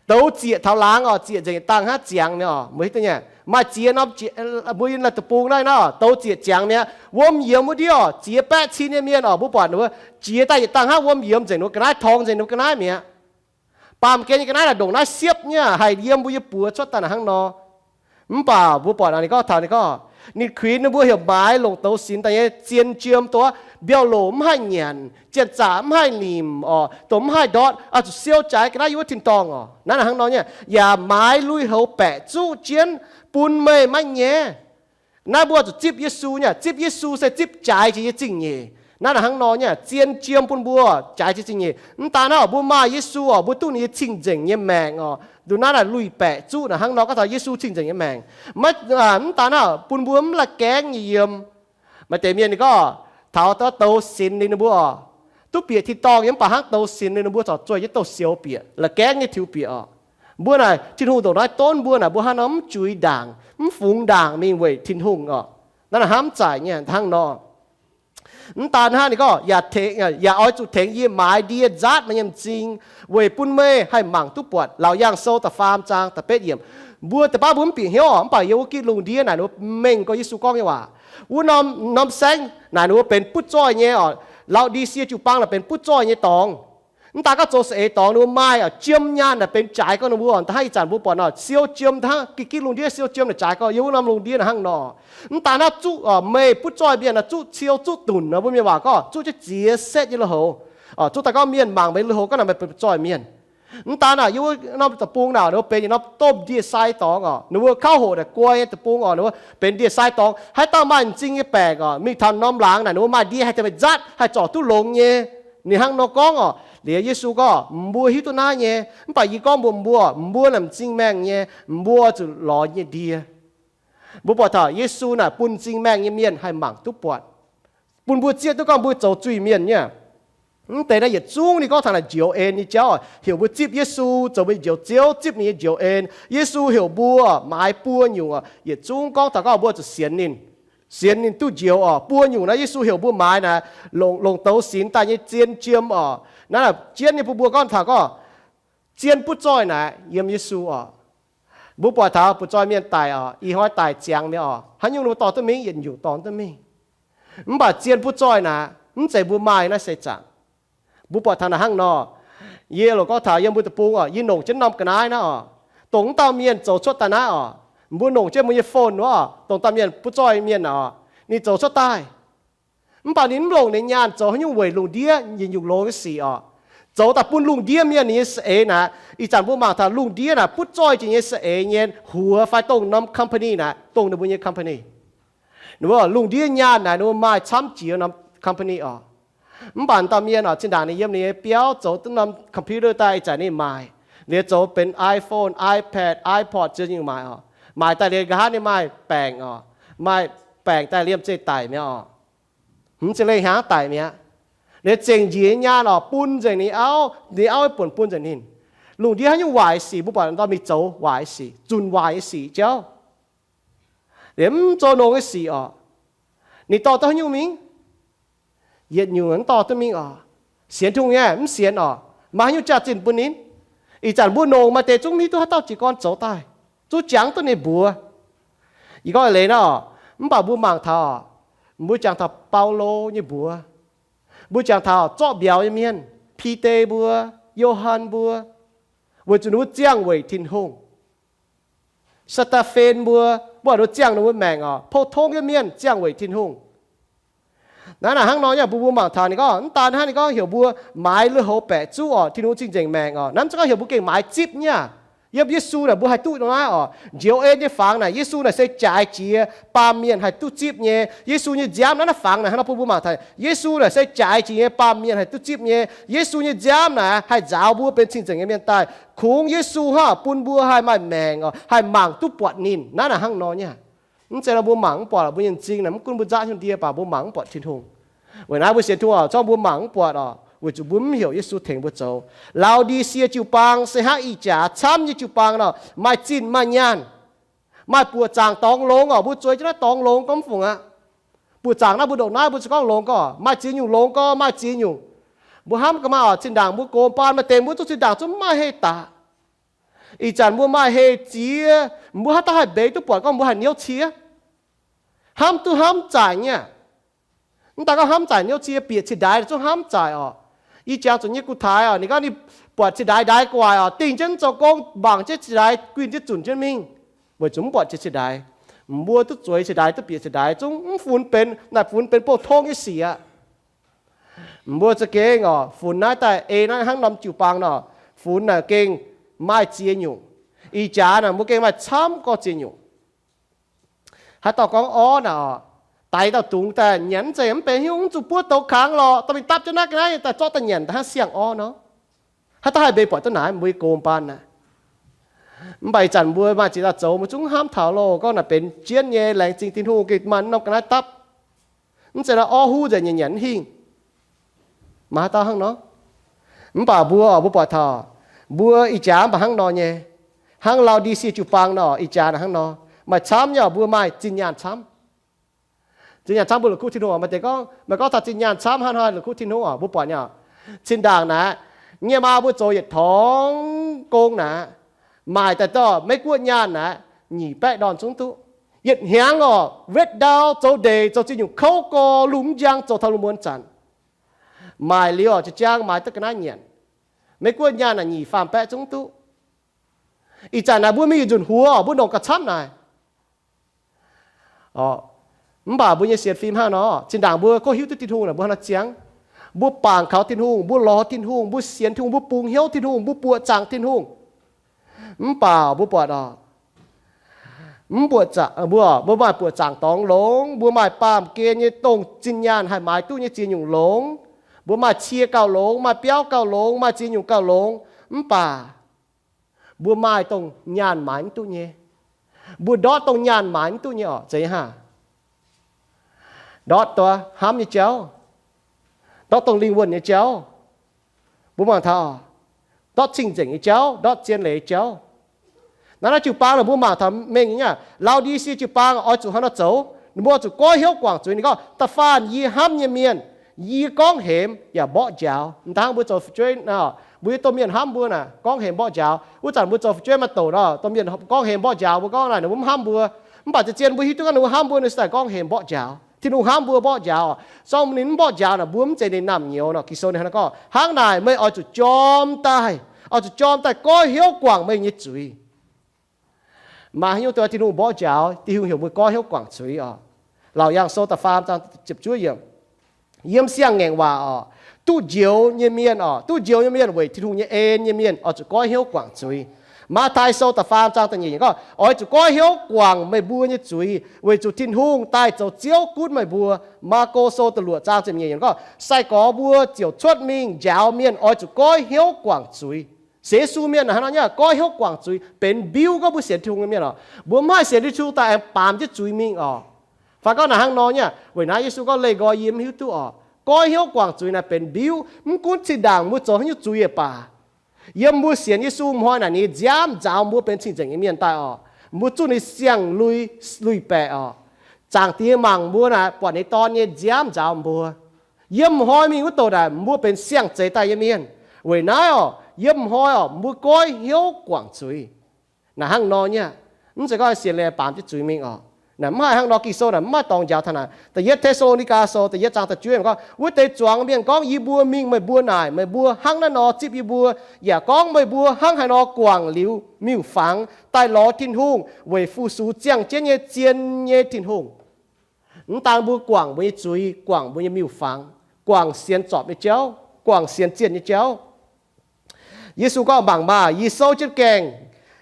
Douz zieqc taux laangz orqc, zieqc nzengc dangh hnangv ziangx mi'aqv orqc. Mbuo hiuv duqv nyei, maaih ziex norm, mbuo yiem naaiv deic-bung naaiv nor, douz zieqc ziangx mi'aqv. Wuom yiemx wuov ndiev orqc, ziex baeqv cin nyei mienh orqc, mbuo buatc ninh mbuo jiex daaih yietc dangh hnangv wuom yiemx nzengc ninh mbuo ga'naaiv, torngx nzengc ninh mbuo ga'naaiv mi'aqv. Baamh gen nyei ga'naaiv naaic ndongc naaiv siepv nyei, haih yiem mbuo nyei buoz cuotv daaih naaic hnangv nor. Mv baac mbuo buatc ninh gorngv taux ninh gorngv, ninh kuinx ninh mbuo heuc maaiz longc douz sinx daaih nyei zien jiem, dongh mbiauh loc mv haih nyanc, janx-zaqc mv haih nimc orqc, dongh mv haih ndortv, oix zuqc siou jaaix ga'naaiv yiem wuov tin-dorngh orqc. Naaiv naaic hnangv nor nyei, yaac maaiz lui-houx baeqc zuqv jienv bun meih maiv nyaiv. Naaiv mbuo zuqc zipv Yesu nyei. Zipv Yesu se zipv jaaix jiex nyei zingh nyeic. Naaiv naaic hnangv nor nyei, zien jiem bun mbuo jaaix jiex zingh nyeic. Mv daan naaiv orqc, mbuo maaih Yesu orqc, mbuo duqv ninh nyei cing-nzengc nyei maengc orqc. Nduqc naaiv naaic lui-baeqc zuqv naaic hnangv nor gorngv taux Yesu cing-nzengc nyei maengc. Maiv, mv daan naaiv orqc, bun mbuo mv la'gaengv nyei yiem. Maaih deix mienh ninh gorngv taux douz sinx liuz ninh mbuo orqc, duqv bieqc tin-dorngh yiem, mv baac hnangv douz sinx liuz ninh mbuo corc zueih jienv douz-sioux bieqc, la'gaengv nyei tiux bieqc orqc. Mbuo naaic Tin-Hungh ndongc naaiv donv mbuo naaic, mbuo hnangv nor mv juix ndaangc, mv fungx ndaangc mingh weic Tin-Hungh orqc. Naaiv naaic hnamv zaaic nyei hnangv nor. Mv daan hnangv, ninh gorngv, yaac oix zuqc tengx yie maaiz ndie nzaatv meih nyei m'zing, weic bun meih haih mangc duqv buatc. Laauc Yaangh Sou da'faam zaang da'betv yiemc. Mbuo deix baav mbuo mv bieqc hnyouv orqc, mv baac yiem wuov gitv lungh ndiev naaic ninh mbuo mengh gorx Yesu gorngv nyei waac. Wuov norm, norm saengv naaic ninh mbuo benx butv zoih nyei orqc. Lau^ndi^sie jiu-baang naaic benx butv zoih nyei dorngx. Mv daan gorngv zoux saeng-eix dorngx ninh mbuo maaih orqc, jiem nyaanh naaic benx jaaix gorx ninh mbuo orqc. Da'hnangv ih zanc mbuo buatc nor, siou jiem, da'hnangv gitv gitv lungh ndiev siou jiem naaic jaaix gorx. Yiem wuov norm lungh ndiev naaic hnangv nor. Mv daan hnangv, zuqv orqc, meih butv zoih mienh naaic zuqv ciou zuqv dunc nor, mbuo mienh waac gorngv zuqv jienv ziex setv nyei lui-houx. Orqc, zuqv daaih gorngv mienh mangc meih lui-houx gorngv naaic meih benx butv zoih mienh. Mv daan naaic yiem wuov norm deic-bung naaic ninh mbuo benx yietc norm domh ndie-sai dorngx orqc. Ninh mbuo kauv hoqc naaic guai nyei deic-bung orqc, ninh mbuo benx ndie-sai dorngx. Haaix dauh maaih m'zing nyei baengc orqc, mingh taux norm laangz naaic ninh mbuo maaih ndie haih tengx meih nzaatv, haih zorc duqv longx nyei. Ninh hnangv nor gorngv orqc. Liuz Yesu gorngv, mbuo hiuv duqv naaiv nyei, mv baac yie gorngv mbuox mbuo, mbuo naaic m'zing maengh nyei, mbuo zuqc lorz nyei ndie. Mbuo buatc taux Yesu naaic bun m'zing maengh nyei mienh haih mangc duqv buatc, bun mbuo zieqv duqv gorngv mbuo zoux zuiz-mienh nyei. Mv deix naaiv yietc zungv ninh gorngv taux naaic njoux en nyei jauv, heuc mbuo zipv Yesu zoux mbuo nyei Njoux Ziouv, zipv ninh nyei njoux en. Yesu heuc mbuo maaiz buo nyungc, yietc zungv gorngv taux gorngv mbuo zuqc sienx ninh, sienx ninh duqv njoux orqc. Buo nyungc naaiv Yesu heuc mbuo maaiz naaic, longc, longc douz sinx daaih nyei zien jiem orqc. Naaiv jienv nyei bun mbuo gorngv taux gorngv zien butv zoih naaic yiem Yesu orqc. Mbuo buatc taux butv zoih mienh daic orqc, ih hnoi daic ziangx mi'aqv orqc. Haaix nyungc ninh mbuo dorh duqv mingh, yietc nyungc dorh duqv mingh. Mv baac zien butv zoih naaic mv zeiz mbuo maaih naaiv seix zaangc. Mbuo buatc taux naaic hnangv nor. Yie loc gorngv taux yiem mbuo deic-bung orqc, yie longc jienv norm ga'naaiv naaiv orqc, dongh wuov dauh mienh zoux cuotv daaih naaiv orqc. Mbuo longc jienv mbuo nyei phone orqc, dongh dauh mienh butv zoih mienh orqc, ninh zoux cuotv daaih. Mv baac ninh mv longc ninh nyaanh zoux haaix nyungc weic lungh ndiev yietc nyungc longx nyei sic orqc. Zoux daaih bun lungh ndiev mienh ninh nyei saeng-eix naaic. Ih zanc mbuo mangc taux lungh ndiev naaic butv zoih jiex nyei saeng-eix nyei huox fai dongh norm company naaic, dongh ninh mbuo nyei company. Ninh mbuo lungh ndiev nyaanh naaic ninh mbuo maaih camv jiex norm company orqc. Mv baac dauh mienh orqc, zinh ndaangc ninh yiem ninh nyei biauv zoux duqv norm computer daaih, ih zanc ninh maaic, liuz zoux benx iPhone, iPad, iPod ziouc nyungc maaic orqc. Maaic daaih liuz nqa'haav ninh maaih baengc orqc, maaih baengc daaih liemh zeih daic mi'aqv orqc. Mv zeiz leih hnyangx daic mi'aqv. Liuz zengc njiec nyei nyaanh orqc, bun nzengc ninh auv, ninh auv buonc bun nzengc ninh. Lungh ndiev haaix nyungc waaic sic mbuo buatc ninh dorh mingh zoux waaic sic, zunc waaic nyei sic jauv. Liuz mv zoux longx nyei sic orqc. Ninh dorh duqv haaix nyungc mingh? Yietc nyungc mv dorh duqv mingh orqc. Sienx Tin-Hungh nyei mv sienx orqc. Maaih haaix nyungc jaax-zinh bun ninh? Ih zanc mbuo longc maaih deix zungv mv hiuv duqv haaix dauh jiez gorn zoux daaih, zungv jangx duqv ninh mbuox. Yie gorngv eix leiz nor, mv baac mbuo mangc taux, mbuo jangx taux Baulo nyei mbuox, mbuo jangx taux zorqv mbiauz nyei mienh, Bide mbuo, Yo^han mbuo, weic zuqc ninh mbuo ziangh weic Tin-Hungh. Saa^te^fen mbuo, mbuo ziangh ninh mbuo maengc orqc, pou-tong nyei mienh ziangh weic Tin-Hungh. Naaiv naaic hnangv nor nyei, mbuo mbuo mangc taux ninh gorngv, mv daan hnangv ninh gorngv heuc mbuo maaiz lui-houx baeqc zuqv orqc, Tin-Hungh cing-nzengc maengc orqc. Naaiv mv zeiz gorngv heuc mbuo gengh maaiz zipv nyei aqv. Yiem Yesu naaic mbuo haih duqv naaiv orqc. Njoux en nyei fangx naaic, Yesu naaic se jaaix jiex baamh mienh haih duqv zipv nyei. Yesu nyei nziaamv naaiv, naaiv fangx naaic hnangv nor bun mbuo mangc taux, Yesu naaic se jaaix jiex nyei baamh mienh haih duqv zipv nyei. Yesu nyei nziaamv naaic haih nzaaux mbuo benx cing-nzengc nyei mienh daaih. Kungx Yesu hnangv bun mbuo haih maaih maengc orqc, haih mangc duqv buatc ninh. Naaiv naaic hnangv nor nyei. Mv zeiz nor mbuo mangc mv buatc mbuo nyei m'zing naaic, mv gunv mbuo nzaqv hnyouv ndie baac mbuo mangc mv buatc Tin-Hungh. Weic naaiv mbuo sienx Tin-Hungh oc, zorqv mbuo mangc mv buatc oc, weic zuqc mbuo mv heuc Yesu tengx mbuo zoux. Lao^ndi^sie jiu-baang se hnangv ih jaax camv nyei jiu-baang nor, maaih zinh maaih nyaanh, maaih buoqc zaangc dorngx longx oc. Mbuo zueiz jienv naaiv dorngx longx gorngv mv fungc aqv. Buoqc zaangc naaiv mbuo ndongc naaiv mbuo za'gengh gorngv longx gorngv maaih ziex nyungc longx gorngv maaih ziex nyungc. Mbuo hnamv ga'maah oc, zinh ndaangc mbuo gox baan maaih deix mbuo zungv zinh ndaangc zungv mv maaih heh daaih. Ih zanc mbuo maaih heh ziex, mbuo haaix dauh haih mbeix duqv buatc gorngv mbuo haaix niouv cie? Hnamv duqv hnamv zaaic nyei aqv. Mv daaih gorngv hnamv zaaic niouv cie, bieqc ciex ndaix zungv hnamv zaaic oc. Ih jangx zuqc nyei gu taaix oc, ninh gorngv ninh buatc ciex ndaix ndaix gu'nguaaic oc, dingh jienv zoux gong, mangc jienv ciex ndaix guinh jienv zunc jienv mingh, weic zuqc mv buatc ciex ndaix. Mbuo duqv zueiz ciex ndaix, duqv bieqc ciex ndaix zungv mv funx benx, naaic funx benx bouh tong nyei sic aqv. Mbuo za'gengh oc, funx naaiv daaih ei naaiv hnangv norm jiu-baang nor, funx naaic gengh maaih ziex nyungc. Ih jaax naaic mbuo gengh maaih camv gorx ziex nyungc. Haaix dauh gorngv orv naaic oc, daix dauh dungz daaih nyanc mv zeiz mv benx hiuv, mv zuqc buov douz kangx lorqc, dorh mingh dapv jienv naaiv ga'naaiv daaih zorqv daaih nyanc, haaix siang orv nor? Haaix dauh haih mbeix buatc duqv naaic? Mbuo nyei gox baan naaic. Mv baac ih zanc mbuo maaih ziex dauh zoux, mbuo zungv hnamv taux loh, gorngv naaic benx jienv nyei, laengz zingh Tin-Hungh gengh maaih norm ga'naaiv dapv. Mv zeiz nor orv huv nzengc, nyanc nyanc mv hingh. Maaih haaix dauh hnangv nor? Mv baac mbuo oc, mbuo buatc taux mbuo ih jaax mv baac hnangv nor nyei. Hnangv Lao^ndi^sie jiu-baang nor, ih jaax naaic hnangv nor. Maaih camv nyei oc, mbuo maaih zinh nyaanh camv. Zinh nyaanh camv mbuo la'kuqv Tin-Hungh oc. Maaih deix gorngv, meih gorngv taux zinh nyaanh camv hnangv haaix la'kuqv Tin-Hungh oc? Mbuo buatc nyei oc, zinh ndaangc naaic, yie nyei maa mbuo zoux yietc torngx gong naaic, maaic daaih dorh Meiv-Guoqv nyaanh naaic nyic baeqv ndorn zungv duqv. Yietc hnyangx oc, wetv ndau, zoux ndeic, zoux ziex nyungc kouv gorx, lungh mv njang, zoux taux lungh muonz zanc. Maaic liuz oc, jiex jang maaiz duqv ga'naaiv nyanc. Meiv-Guoqv nyaanh naaic nyic faam baeqv zungv duqv. Ih zanc naaic mbuo mingh yietc nzunc huox oc, mbuo longc gauh camv naaic. Mv baac mbuo nyei sienx fim hnangv nor, zinh ndaangc mbuo gorngv hiuv duqv Tin-Hungh naaic, mbuo hnangv nor ziangv. Mbuo bangc kaux Tin-Hungh, mbuo lorz Tin-Hungh, mbuo sienx Tin-Hungh, mbuo bungx hnyouv Tin-Hungh, mbuo buoqc zaangc Tin-Hungh. Mv baac mbuo buatc oc, mv buatc, mbuo, mbuo maaih buoqc zaangc dorngx longx, mbuo maaih baamh gen nyei dongh zinh nyaanh haih maaiz duqv nyei ziex nyungc longx. Mbuo maaih cie gauh longx, maaih biauv gauh longx, maaih ziex nyungc gauh longx. Mv baac mbuo maaih dongh nyaanh maaiz mv duqv nyei. Mbuo ndortv dongh nyaanh maaiz mv duqv nyei oc, zeiz haav? Ndortv dongh hnamv nyei jauv, ndortv dongh lingh wuonh nyei jauv. Mbuo mangc taux, ndortv cing-nzengc nyei jauv, ndortv zien leiz nyei jauv. Naaiv, naaiv jiu-baang naaic mbuo mangc taux mengh nyei aqv. Lao^ndi^sie jiu-baang oix zuqc hnangv nor zoux. Ninh mbuo oix zuqc goiv hnyouv guangc zuiz. Ninh gorngv, da'faanh yie hnamv nyei mienh, yie gorngv hemx yaac mborqv njaaux. Mv dangv mbuo zoux fu'jueiv nor, mbuo nyei domh mienh hnamv mbuo naaic gorngv hemx mborqv njaaux. Wuov zanc mbuo zoux fu'jueiv maaih doqc nor, domh mienh gorngv hemx mborqv njaaux, mbuo gorngv naaic ninh mbuo mv hnamv mbuo. Mv baac zien-zien mbuo hiuv duqv gorngv ninh mbuo hnamv mbuo, ninh se daaih gorngv hemx mborqv njaaux. Tin-Hungh hnamv mbuo mborqv njaaux. Sorng ninh mv mborqv njaaux naaic, mbuo mv zeiz ninh naamh nyouz nor. Ging-Sou ninh hnangv nor gorngv, hnangv naaic meih oix zuqc jorm daaih, oix zuqc jorm daaih goiv hnyouv guangc meih nyei zuiz. Maaih haaix nyungc duqv Tin-Hungh mborqv njaaux? Tin-Hungh heuc mbuo goiv hnyouv guangc zuiz oc. Laauc Yaangh Sou da'faam zaang ziepc juov yiemc. Yiem siang-ngaengc waac oc, duqv njoux nyei mienh oc, duqv njoux nyei mienh weic Tin-Hungh nyei en nyei mienh oix zuqc goiv hnyouv guangc zuiz. Matv^tai Sou da'faam zaang da'nyeic yiemc gorngv, oix zuqc goiv hnyouv guangc meih mbuo nyei zuiz, weic zuqc Tin-Hungh daaih zoux Ziouv gunv meih mbuo. Maako Sou da'luoqc zaang ziepc nyeic yiemc gorngv, sai-gorx mbuo ziouc cuotv mingh njaaux mienh oix zuqc goiv hnyouv guangc zuiz. Sienx Yesu mienh naaic hnangv nor nyei, goiv hnyouv guangc zuiz, benx mbiuv gorngv mbuo sienx Tin-Hungh nyei mienh oc. Mbuo mv haih sienx Yesu daaih aengx baamz jienv zuiz mingh oc. Fai gorngv naaic hnangv nor nyei, weic naaiv Yesu gorngv leih nqoi yie mv hiuv duqv oc. Goiv hnyouv guangc zuiz naaic benx mbiuv, mv gunv zinh ndaangc mbuo zoux haaix nyungc zuiz yaac baac. Yiem mbuo sienx Yesu m'hnoi naaic ninh nziaamv nzaaux mbuo benx cing-nzengc nyei mienh daaih oc. Mbuo zuqv ninh siang-lui, lui-baeqc oc. Zaangc Diex mangc mbuo naaic buatc ninh Dorn nyei nziaamv nzaaux mbuo. Yiem m'hnoi mingh wuov douc naaic mbuo benx siang-zeix daaih nyei mienh. Weic naaiv oc, yiem m'hnoi oc, mbuo goiv hnyouv guangc zuiz. Naaic hnangv nor nyei, mv zeiz gorngv sienx liuz baamz jienv zuiz mingh oc. Naaic mv haih hnangv nor. Ging-Sou naaic mv maaih dorngx njaaux taux naaic. Da'yietv Te^saa^lo^ni^gaa Sou da'yietv zaang da'juov yiemc gorngv, wuov deix zuangx mienh gorngv yie mbuo mingh meih mbuo naaic, meih mbuo hnangv naaiv nor zipv yie mbuo, yaac gorngv meih mbuo hnangv haaix nor guangc liuz miuc-fangx daaih lorz Tin-Hungh weic fu-sux ziangh jienv nyei zien nyei Tin-Hungh. Mv daan mbuo guangc mbuo nyei zuiz, guangc mbuo nyei miuc-fangx, guangc sienx zorpc nyei jauv, guangc sienx zienh nyei jauv. Yesu gorngv, mangc maah, yie souv jienv gaengh,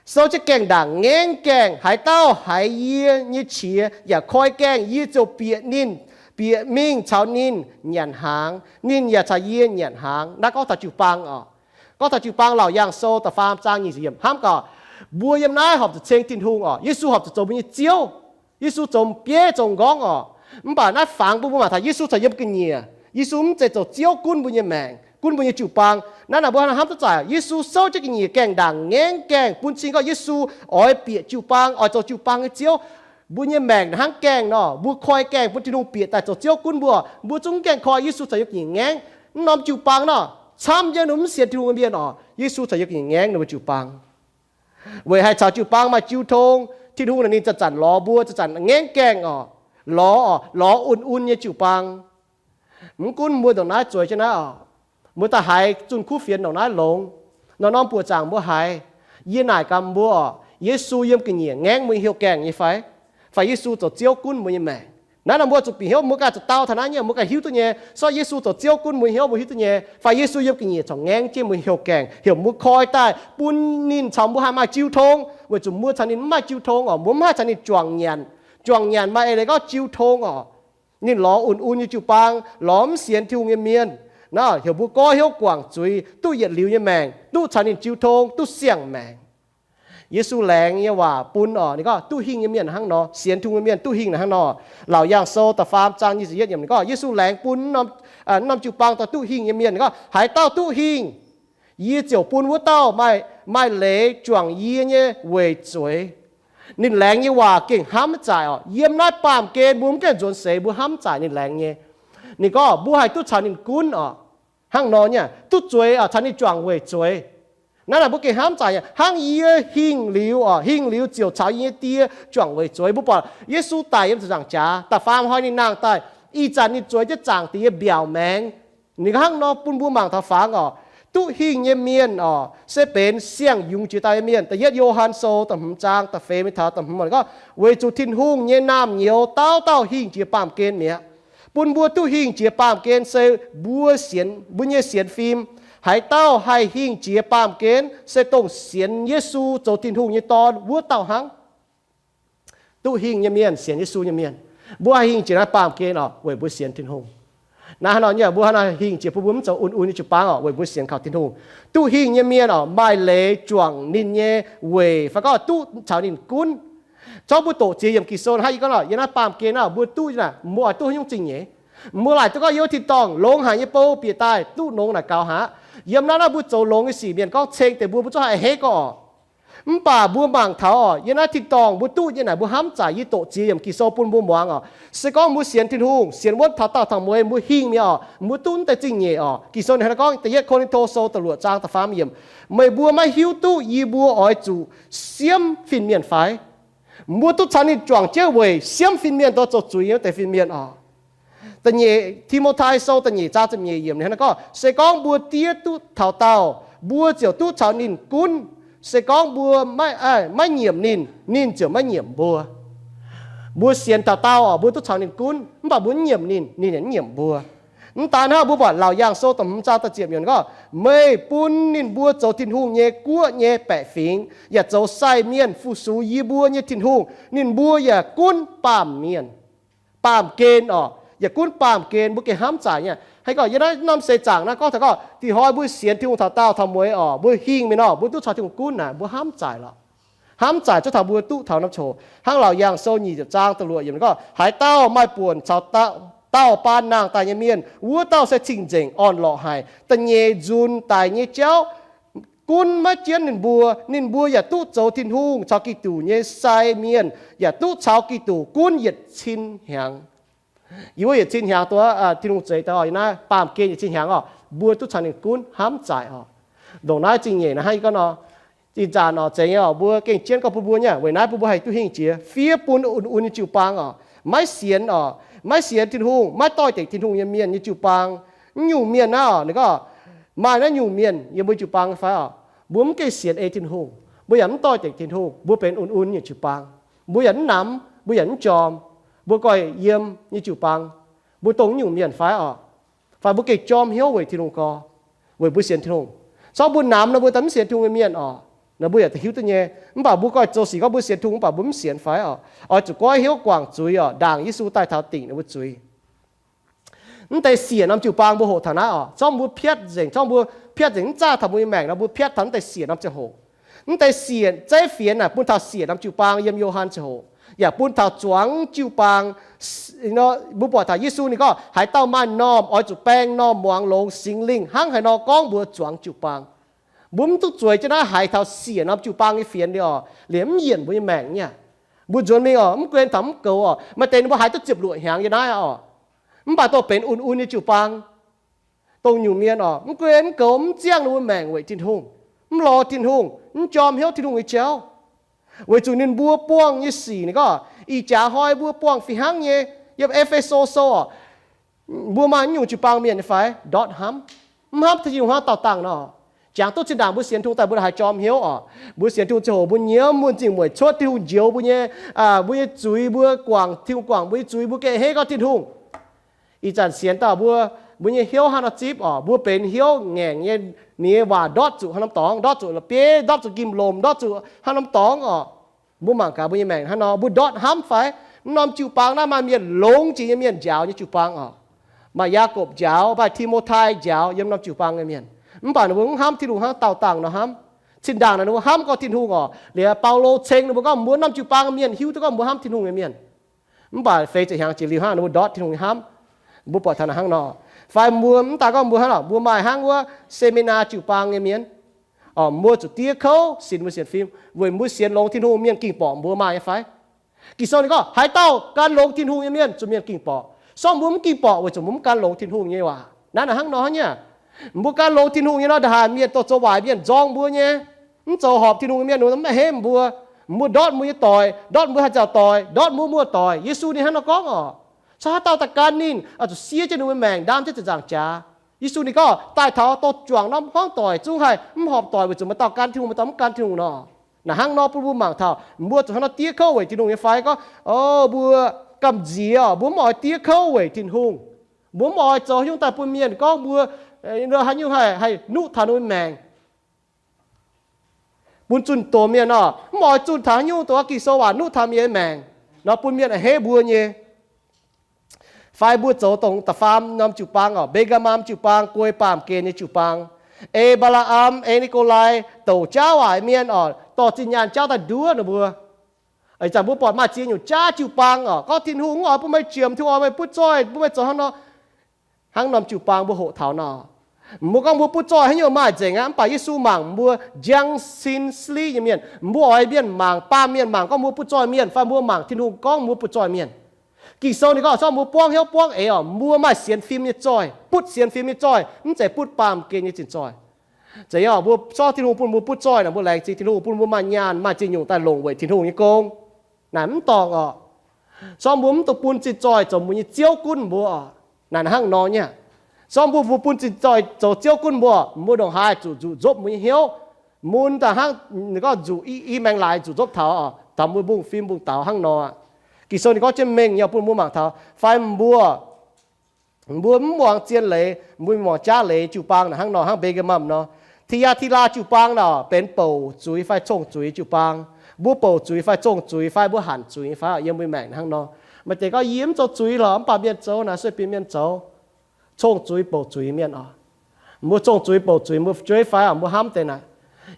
souv jienv gaengh ndaangc ngaengv gaengh, haaix dauh haiz yie nyei qiex yaac koi gaengh, yie ziouc bieqc ninh, bieqc mingh caux ninh nyanc hnaangx, ninh yaac caux yie nyanc hnaangx. Naaiv gorngv taux jiu-baang oc. Gorngv taux jiu-baang, Laauc Yaangh Sou da'faam zaang nyic ziepc yiemc hnamv gaax, mbuo yiem naaiv horpc zuqc ceng Tin-Hungh oc. Yesu horpc zuqc zoux mbuo nyei Ziouv. Yesu zoux bieiv zoux m'nqorngv oc. Mv baac naaiv fangx bun mbuo mangc taux Yesu corc yiem ga'nyiec. Yesu mv zeiz zoux Ziouv gunv mbuo nyei maengc, gunv mbuo nyei jiu-baang. Naaiv naaic mbuo hnamv duqv zaaic, Yesu souv jienv ga'nyiec gaengh ndaangc ngaengv gaengh bun cing gorngv Yesu oix bieqc jiu-baang, oix zoux jiu-baang nyei Ziouv. Mbuo nyei maengc hnangv gaengh nor, mbuo koi gaengh bun Tin-Hungh bieqc daaih zoux Ziouv gunv mbuo. Mbuo zungv mv gaengh koi, Yesu corc yiem ga'nyiec ngaengv. Mv norm jiu-baang nor, camv jienv mv sienx Tin-Hungh nyei mienh oc, Yesu corc yiem ga'nyiec ngaengv ninh mbuo jiu-baang. Weic haih caux jiu-baang maaih jiu tong, Tin-Hungh naaic ninh zanc-zanc lorz mbuo, zanc-zanc ngaengv gaengh oc, lorz, lorz un-un nyei jiu-baang. Mv gunv mbuo ndongc naaiv zueiz jienv naaiv oc, mbuo daaih haiz zunh kuv fienx ndongc naaiv longx, norm-norm buoqc zaangc mbuo haiz, yie naaic gaax mbuo oc, Yesu yiem ga'nyiec ngaengv mbuo nyei hnyouv gaengh nyei fai? Fai Yesu zoux Ziouv gunv mbuo nyei maengc? Naaiv nor mbuo zuqc bieqc hnyouv, mbuo ganh zuqc dau taux naaiv nyei, mbuo ganh hiuv duqv nyei. Sortv Yesu zoux Ziouv gunv mbuo hnyouv mbuo hiuv duqv nyei. Fai Yesu yiem ga'nyiec corc ngaengv jienv mbuo hnyouv gaengh, heuc mbuo koi daaih bun ninh caux mbuo haih maaih jiu tong, weic zuqc mbuo caux ninh mv maaih jiu tong oc, mbuo mv haih caux ninh juangc nyanc. Juangc nyanc maaih eix leiz gorngv jiu tong oc. Ninh lorz un-un nyei jiu-baang, lorz mv sienx Tin-Hungh nyei mienh. Naaiv heuc mbuo goiv hnyouv guangc zuiz, duqv yietc liuz nyei maengc, duqv caux ninh jiu tong, duqv siang-maengc. Yesu laengz nyei waac bun oc, ninh gorngv duqv hingh nyei mienh hnangv nor, sienx Tin-Hungh nyei mienh duqv hingh hnangv nor. Laauc Yaangh Sou da'faam zaang nyic ziepc yietv yiemc ninh gorngv, Yesu laengz bun norm, norm jiu-baang daaih duqv hingh nyei mienh, ninh gorngv, haaix dauh duqv hingh, yie ziouc bun wuov dauh maaih, maaih leiz juangc yie nyei weic zueiz. Ninh laengz nyei waac gengh hnamv zaaic oc. Yiem naaiv baamh gen mbuo mv gaengh nzuonx seix mbuo hnamv zaaic ninh laengz nyei. Ninh gorngv mbuo haih duqv caux ninh gunv oc, hnangv nor nyei, duqv zueiz oc, caux ninh juangc weic zueiz. Naaiv naaic mbuo gengh hnamv zaaic nyei, hnangv yie hingh liuz oc, hingh liuz ziouc caux yie nyei Die juangc weic zueiz. Mbuo buatc Yesu daic yiem ziepc nzaangc jaax, da'faam hnoi ninh nangh daaih, ih zanc ninh zueiz jienv zaangc diex mbiaauc maengx. Ninh hnangv nor bun mbuo mangc taux fangx oc, duqv hingh nyei mienh oc, se benx siang-yungz jiex daaih nyei mienh. Da'yietv Yo^han Sou da'hmz zaang da'feix mingh taux da'hmz gorngv, weic zuqc Tin-Hungh nyei naamh nyouz dauh dauh hingh jiex baamh gen mi'aqv. Bun mbuo duqv hingh jiex baamh gen se mbuo sienx, mbuo nyei sienx fim. Haaix dauh haih hingh jiex baamh gen se dongh sienx Yesu zoux Tin-Hungh nyei Dorn wuov dauh hnangv. Duqv hingh nyei mienh, sienx Yesu nyei mienh, mbuo haih hingh jiex naaiv baamh gen oc, weic mbuo sienx Tin-Hungh. Naaiv hnangv nor nyei, mbuo hnangv naaiv hingh jiex bun mbuo mv zoux un-un nyei jiu-baang oc, weic mbuo sienx kaux Tin-Hungh. Duqv hingh nyei mienh oc, maaih leiz juangc ninh nyei weic fai gorngv duqv caux ninh gunv. Zorqv mbuo doqc ziex yiemc Ging-Sou hnangv yie gorngv nor, yiem naaiv baamh gen naaiv mbuo duqv naaic, mbuo oix duqv haaix nyungc zingh nyeic? Mbuo laaic duqv gorngv yiem Tin-Dorngh longx haic nyei bou bieqc daaih duqv longx naaic gaux haic. Yiem naaiv naaiv mbuo zoux longx nyei sic mienh gorngv ceng deix mbuo, mbuo zungv haih a'hneiv gorngv oc. Mv baac mbuo mangc taux oc, yiem naaiv Tin-Dorngh mbuo duqv nyei naaic mbuo hnamv zaaic. Yie doqc ziex yiemc Ging-Sou bun mbuo muangx oc. Se gorngv mbuo sienx Tin-Hungh, sienx wuonv taux daauh taux mueiz, mbuo hingh mi'aqv oc, mbuo duqv deix zingh nyeic oc. Ging-Sou ninh hnangv naaiv gorngv, Da'yietv Ko^lin^to Sou da'luoqc zaang da'faam yiemc, meih mbuo maiv hiuv duqv yie mbuo oix zuqc siemv fin-mienh fai? Mbuo duqv caux ninh juangc jienv weic siemv fin-mienh, dongh zoux zuiz nyei wuov deix fin-mienh oc. Da'nyeic Ti^mo^tai Sou da'nyeic zaang ziepc nyeic yiemc ninh hnangv naaiv gorngv, se gorngv mbuo diev duqv taux daauh, mbuo ziouc duqv caux ninh gunv. Se gorngv mbuo maiv, maiv nyiemc ninh, ninh ziouc maiv nyiemc mbuo. Mbuo sienx taux daauh oc, mbuo duqv caux ninh gunv, mv baac mbuo mv nyiemc ninh, ninh yaac mv nyiemc mbuo. Mv daan hnangv, mbuo buatc Laauc Yaangh Sou da'hmz zaang da'ziepc yiemc gorngv, meih bun ninh mbuo zoux Tin-Hungh nyei guoqv nyei baeqc fingx, yaac zoux sai mienh fu-sux yie mbuo nyei Tin-Hungh. Ninh mbuo yaac gunv baamh mienh, baamh gen oc, yaac gunv baamh gen. Mbuo gengh hnamv zaaic nyei. Haaix gorngv yiem naaiv norm seix zaangc naaiv gorngv taux gorngv dih hnoi mbuo sienx Tin-Hungh taux daauh taux mueiz oc, mbuo hingh mienh oc, mbuo duqv caux Tin-Hungh gunv naaic, mbuo hnamv zaaic lorqc. Hnamv zaaic cuotv taux mbuo duqv taux norm coc. Hnangv Laauc Yaangh Sou nyic ziepc zaang da'luoqc yiemc gorngv, haaix dauh maaih buonc caux dauh, dauh baan nangh daaih nyei mienh, wuov dauh se cing-nzengc orn-lorqc haic. Da'nyeic nzunc daic nyei jauv gunv maiv jienv ninh mbuo. Ninh mbuo yaac duqv zoux Tin-Hungh caux Giduc nyei sai mienh, yaac duqv caux Giduc gunv yietc cin hnyangx. Yie mbuo yietc cin hnyangx duqv Tin-Hungh zeix daaih oc, yiem naaiv baamh gen yietc cin hnyangx oc, mbuo duqv caux ninh gunv, hnamv zaaic oc. Ndongc naaiv zingh nyeic naaiv hnangv yie gorngv nor, ih zanc oc, zeiz nyei oc, mbuo gengh jienv gorngv bun mbuo nyei, weic naaiv bun mbuo haih duqv hingh jiex fiev bun un-un nyei jiu-baang oc. Maiv sienx oc, maiv sienx Tin-Hungh, maiv doix-dekc Tin-Hungh nyei mienh nyei jiu-baang. Mv nyungc mienh naaiv oc, ninh gorngv maaih naaiv nyungc mienh yiem mbuo jiu-baang fai oc? Mbuo mv gengh sienx ei Tin-Hungh, mbuo yaac mv doix-dekc Tin-Hungh, mbuo benx un-un nyei jiu-baang. Mbuo yaac mv namx, mbuo yaac mv jorm, mbuo goiv yiem nyei jiu-baang. Mbuo dongh naaiv nyungc mienh fai oc? Fai mbuo gengh jorm hnyouv weic Tin-Hungh gorx, weic mbuo sienx Tin-Hungh? Zorqv mbuo namx nor, mbuo daaih mv sienx Tin-Hungh nyei mienh oc, naaiv mbuo yaac daaih hiuv duqv nyei. Mv baac mbuo goiv zoux sic gorngv mbuo sienx Tin-Hungh, mv baac mbuo mv sienx fai oc? Oix zuqc goiv hnyouv guangc zuiz oc, ndaangc Yesu daaih taux dingc ninh mbuo zuiz. Mv deix siec norm jiu-baang mbuo hoqc taux naaiv oc. Zorqv mbuo piatv nzengc, zorqv mbuo piatv nzengc, mv zaah taux mbuo nyei maengc nor, mbuo piatv taux mv deix siec norm ziangh hoc. Mv deix siec zeiv fienx naaic bun taux siec norm jiu-baang yiem Yo^han ziangh hoc. yaac bun taux zuangx jiu-baang. Mbuo buatc taux Yesu ninh gorngv, haaix dauh maaih m'normh oix zuqc baeng m'normh muangx longx Singx Lingh, hnangv haaix nor gorngv mbuox zuangx jiu-baang. Mbuo mv duqv zueiz jienv naaiv haiz taux siec norm jiu-baang nyei fienx liuz oc, liemh mv yienc mbuo nyei maengc nyei. Mbuo nzuonx mingh oc, mv guen taux mv goux oc, maaih deix ninh mbuo haiz duqv ziepc luoqc hnyangx yiem naaiv oc, mv baac dongh benx un-un nyei jiu-baang. Dongh nyungc mienh oc, mv guen mv goux mv ziangh ninh mbuo maengc weic Tin-Hungh, mv lorz Tin-Hungh, mv jorm hnyouv Tin-Hungh nyei jauv. Weic zuqc ninh mbuo buangh nyei sic ninh gorngv, ih jaax hnoi mbuo buangh fih hnangv nyei. Yiem E^fe^so sou oc, mbuo maaih naaiv nyungc jiu-baang mienh nyei fai? Ndortv hnamv. Mv hnamv Tin-Hungh hnangv daauh dangh nor. Jangx duqv zinh ndaangc mbuo sienx Tin-Hungh daaih mbuo haiz jorm hnyouv oc. Mbuo sienx Tin-Hungh ziangh hoc mbuo nyiemv mun zingh mueic cuotv Tin-Hungh njoux mbuo nyei, mbuo nyei zuiz, mbuo guangc Tin-Hungh guangc mbuo nyei zuiz, mbuo gengh a'hneiv gorngv Tin-Hungh. Ih zanc sienx daaih mbuo, mbuo nyei hnyouv hnangv nor zipv oc, mbuo benx hnyouv ngaengc nyei, ninh nyei waac ndortv zuqc hnangv norm dorngx, ndortv zuqc la'bieiv, ndortv zuqc njimv-lomc, ndortv zuqc hnangv norm dorngx oc. Mbuo mangc gaax mbuo nyei maengc hnangv nor, mbuo ndortv hnamv fai? Mv norm jiu-baang naaiv maaih mienh longx jiex nyei mienh njaaux nyei jiu-baang oc. Maaih Yaagorpc njaaux, maaih Ti^mo^tai njaaux yiem norm jiu-baang nyei mienh. Mv baac ninh mbuo mv hnamv Tin-Hungh hnangv daauh dangh nor hnamv. Zinh ndaangc naaic ninh mbuo hnamv gorngv Tin-Hungh oc, liuz Baulo ceng ninh mbuo gorngv mbuo norm jiu-baang mienh hiuv duqv gorngv mbuo hnamv Tin-Hungh nyei mienh. Mv baac feix ziepc hnyangx jiex liuz hnangv ninh mbuo ndortv Tin-Hungh nyei hnamv. Mbuo buatc taux naaic hnangv nor. Fai mbuo mv daaih gorngv mbuo hnangv nor, mbuo maaih hnangv wuov seminar jiu-baang nyei mienh, mbuo zuqc diev kouv sinx mbuo sienx fim weic mbuo sienx longx Tin-Hungh, mienh ging borqc mbuo maaih nyei fai? Ging-Sou ninh gorngv haaix dauh gan longx Tin-Hungh nyei mienh zuqc mienh ging borqc. Sorng mbuo mv ging borqc weic zuqc mbuo mv gan longx Tin-Hungh nyei waac. Naaiv naaic hnangv nor nyei. Mbuo gan longx Tin-Hungh nyei nor, ndongc haaix mienh dongh zoux waaic mienh nzorng mbuo nyei, mv zoux horpc Tin-Hungh nyei mienh mv a'hneiv mbuo. Mbuo ndortv mbuo nyei doic, ndortv mbuo haaix nziaauc doic, ndortv mbuo muoz-doic. Yesu ninh hnangv nor gorngv oc. Caux haaix dauh daaih gan ninh, zuqc siev jienv ninh mbuo maengc, ndaam jienv ziepc nzaangc jaax. Yesu ninh gorngv daaih taux dongh juangc norm hmuangv doic zungv haih mv horpc doic weic zuqc maaih dauh gan Tin-Hungh, maaih dauh mv gan Tin-Hungh nor. Naaic hnangv nor bun mbuo mangc taux mbuo zuqc hnangv nor diev kouv weic Tin-Hungh nyei fai? Gorngv, o, mbuo gamh nziex, mbuo mv oix diev kouv weic Tin-Hungh. Mbuo mv oix zoux haaix nyungc daaih bun mienh gorngv mbuo haaix nyungc haih, haih nuqv taux ninh mbuo maengc, bun zunh doz mienh nor. Mv oix zunh taux haaix nyungc dongh Ging-Sou waac nuqv taux mienh nyei maengc nor, bun mienh a'hneiv mbuo nyei. Fai mbuo zoux dongh da'faam norm jiu-baang oc, Mbe^gaa^mam jiu-baang, guei baamh gen nyei jiu-baang. E^mbaa^laa^am, E^ni^go^lai, douc jauv waaic mienh oc, dorh zinh nyaanh jauv daaih nduov ninh mbuo. Ih zanc mbuo buatc maaih ziex nyungc jaav jiu-baang oc, gorngv Tin-Hungh mv oix bun meih jiem, Tin-Hungh oix meih butv zoih, bun meih zoux hnangv nor. Hnangv norm jiu-baang mbuo hoqc taux nor, mbuo gorngv mbuo butv zoih haaix nyungc maaih nzengc aqv, mv baac Yesu mangc mbuo njang sin sliv nyei mienh. Mbuo oix mienh mangc, baamh mienh mangc gorngv mbuo butv zoih mienh, fai mbuo mangc Tin-Hungh gorngv mbuo butv zoih mienh? Ging-Sou ninh gorngv zorqv mbuo buangv hnyouv buangv eix oc, mbuo maaih sienx fim nyei zoih, butv sienx fim nyei zoih, mv zeiz butv baamh gen nyei zinh zoih. Zeiz oc, mbuo zorqv Tin-Hungh bun mbuo butv zoih naaic, mbuo laengz zingh Tin-Hungh bun mbuo maaih nyaanh maaih ziex nyungc daaih longc weic Tin-Hungh nyei gong. Naaic mv dorngc oc. Zorqv mbuo mv dungx bun zinh zoih zoux mbuo nyei ziouv gunv mbuo oc. Naaic hnangv nor nyei. Zorqv mbuo, mbuo bun zinh zoih zoux ziouv gunv mbuo, mbuo ndongc haaix zuqc nzuqc nzopv mbuo nyei hnyouv. Mun daaih hnangv ninh gorngv nzuqc i, i maengx laaix nzuqc nzopv taux oc, taux mbuo mbungv fim mbungv daux hnangv nor aqv. Ging-Sou ninh gorngv jienv mengh nyei bun mbuo mangc taux fai mbuo mbuo mv muangx zien leiz, mbuo muangx jaav leiz jiu-baang naaic hnangv nor, hnangv Mbe^gaa^mam nor. Ti^yaa^ti^laa jiu-baang naaic benx bouc zuiz fai cong-zuiz jiu-baang. Mbuo bouc zuiz fai cong-zuiz fai mbuo hanc zuiz fai yiem mbuo maengc hnangv nor. Maaih deix gorngv yie mv zoux zuiz lorqc, mv baac mienh zoux naaic, sueih bieqc mienh zoux. Cong-zuiz bouc zuiz mienh oc. Mbuo cong-zuiz bouc zuiz mbuo fu'jueiv fai mbuo hnamv deix naaic.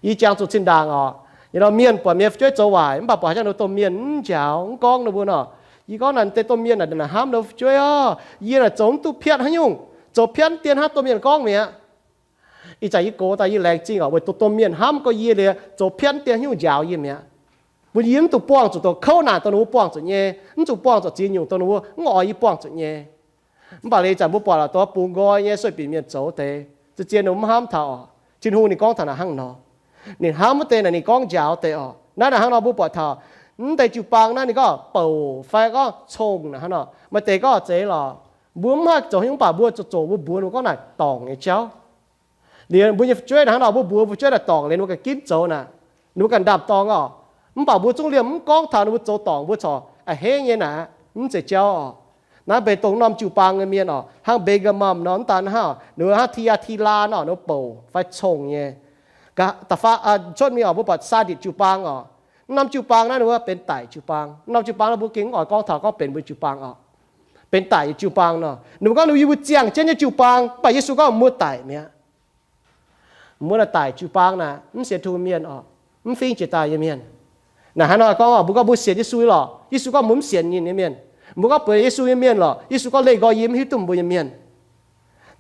Yie jangx zuqc zinh ndaangc oc, mienh buatc mienh fu'jueiv zoux waaic mv baac buatc haaix nyungc ninh domh mienh mv njaaux mv gorngv ninh mbuo nor. Yie gorngv naaic deix domh mienh naaic hnamv ninh fu'jueiv oc, yie naaic zoux mv duqv piatv haaix nyungc, zoux piatv dien hnangv domh mienh gorngv mi'aqv. Ih zanc yie gox daaih yie laengz zingh oc, weic zuqc domh mienh hnamv gorngv yie liuz zoux piatv dien haaix nyungc njaaux yie mi'aqv. Bun yie mv dungx buangh zuqc dongh kouv naanc dongh ninh mbuo buangh zuqc nyei, mv zuqc buangh zuqc ziex nyungc dongh ninh mbuo mv oix yie buangh zuqc nyei. Mv baac liuz zanc mbuo buatc lorqc, dongh bungx nqoi nyei sueih bieqc mienh zoux deix, ziex ziex ninh mbuo mv hnamv taux oc. Tin-Hungh ninh gorngv taux naaic hnangv nor. Ninh hnamv wuov deix naaic ninh gorngv njaaux deix oc. Naaiv naaic hnangv nor mbuo buatc taux mv deix jiu-baang naaiv ninh gorngv bouc fai gorngv cong naaic hnangv nor. Maaih deix gorngv zeiz lorqc, mbuo mv haih zoux haaix nyungc mv baac mbuo zoux zoqc mbuo mbuox ninh mbuo gorngv naaic dorngc nyei jauv. Liuz mbuo nyei fu'jueiv naaic hnangv nor mbuo mbuox fu'jueiv naaic dorngc liuz ninh mbuo ganh ginv zoux naaic, ninh mbuo ganh ndaam-dorng oc. Mv baac mbuo zungv liemh mv gorngv taux ninh mbuo zoux dorngc mbuo corc a'hneiv nyei naaic, mv zeiz jauv oc. Naaiv benx dongh norm jiu-baang nyei mienh oc, hnangv Mbe^gaa^mam nor, mv daan hnangv ninh mbuo hnangv Ti^yaa^ti^laa nor, ninh mbuo bouc fai cong nyei. Da'faam cuotv mingh oc, mbuo buatc Saaditc jiu-baang oc. Mv norm jiu-baang naaiv ninh mbuo benx daic jiu-baang. Mv norm jiu-baang naaiv mbuo gengh mv oix gorngv taux gorngv benx mbuo jiu-baang oc. Benx daic nyei jiu-baang nor, ninh mbuo gorngv ninh mbuo yie mbuo ziangh jienv nyei jiu-baang, mv baac Yesu gorngv mbuo daic mi'aqv. Mbuo naaic daic jiu-baang naaic mv sienx Tin-Hungh mienh oc, mv fingx jiex daaih nyei mienh. Naaic hnangv nor gorngv, mbuo gorngv mbuo sienx Yesu lorqc, Yesu gorngv mbuo mv sienx ninh nyei mienh. Mbuo gorngv benx Yesu nyei mienh lorqc, Yesu gorngv leih nqoi yie mv hiuv duqv mbuo nyei mienh.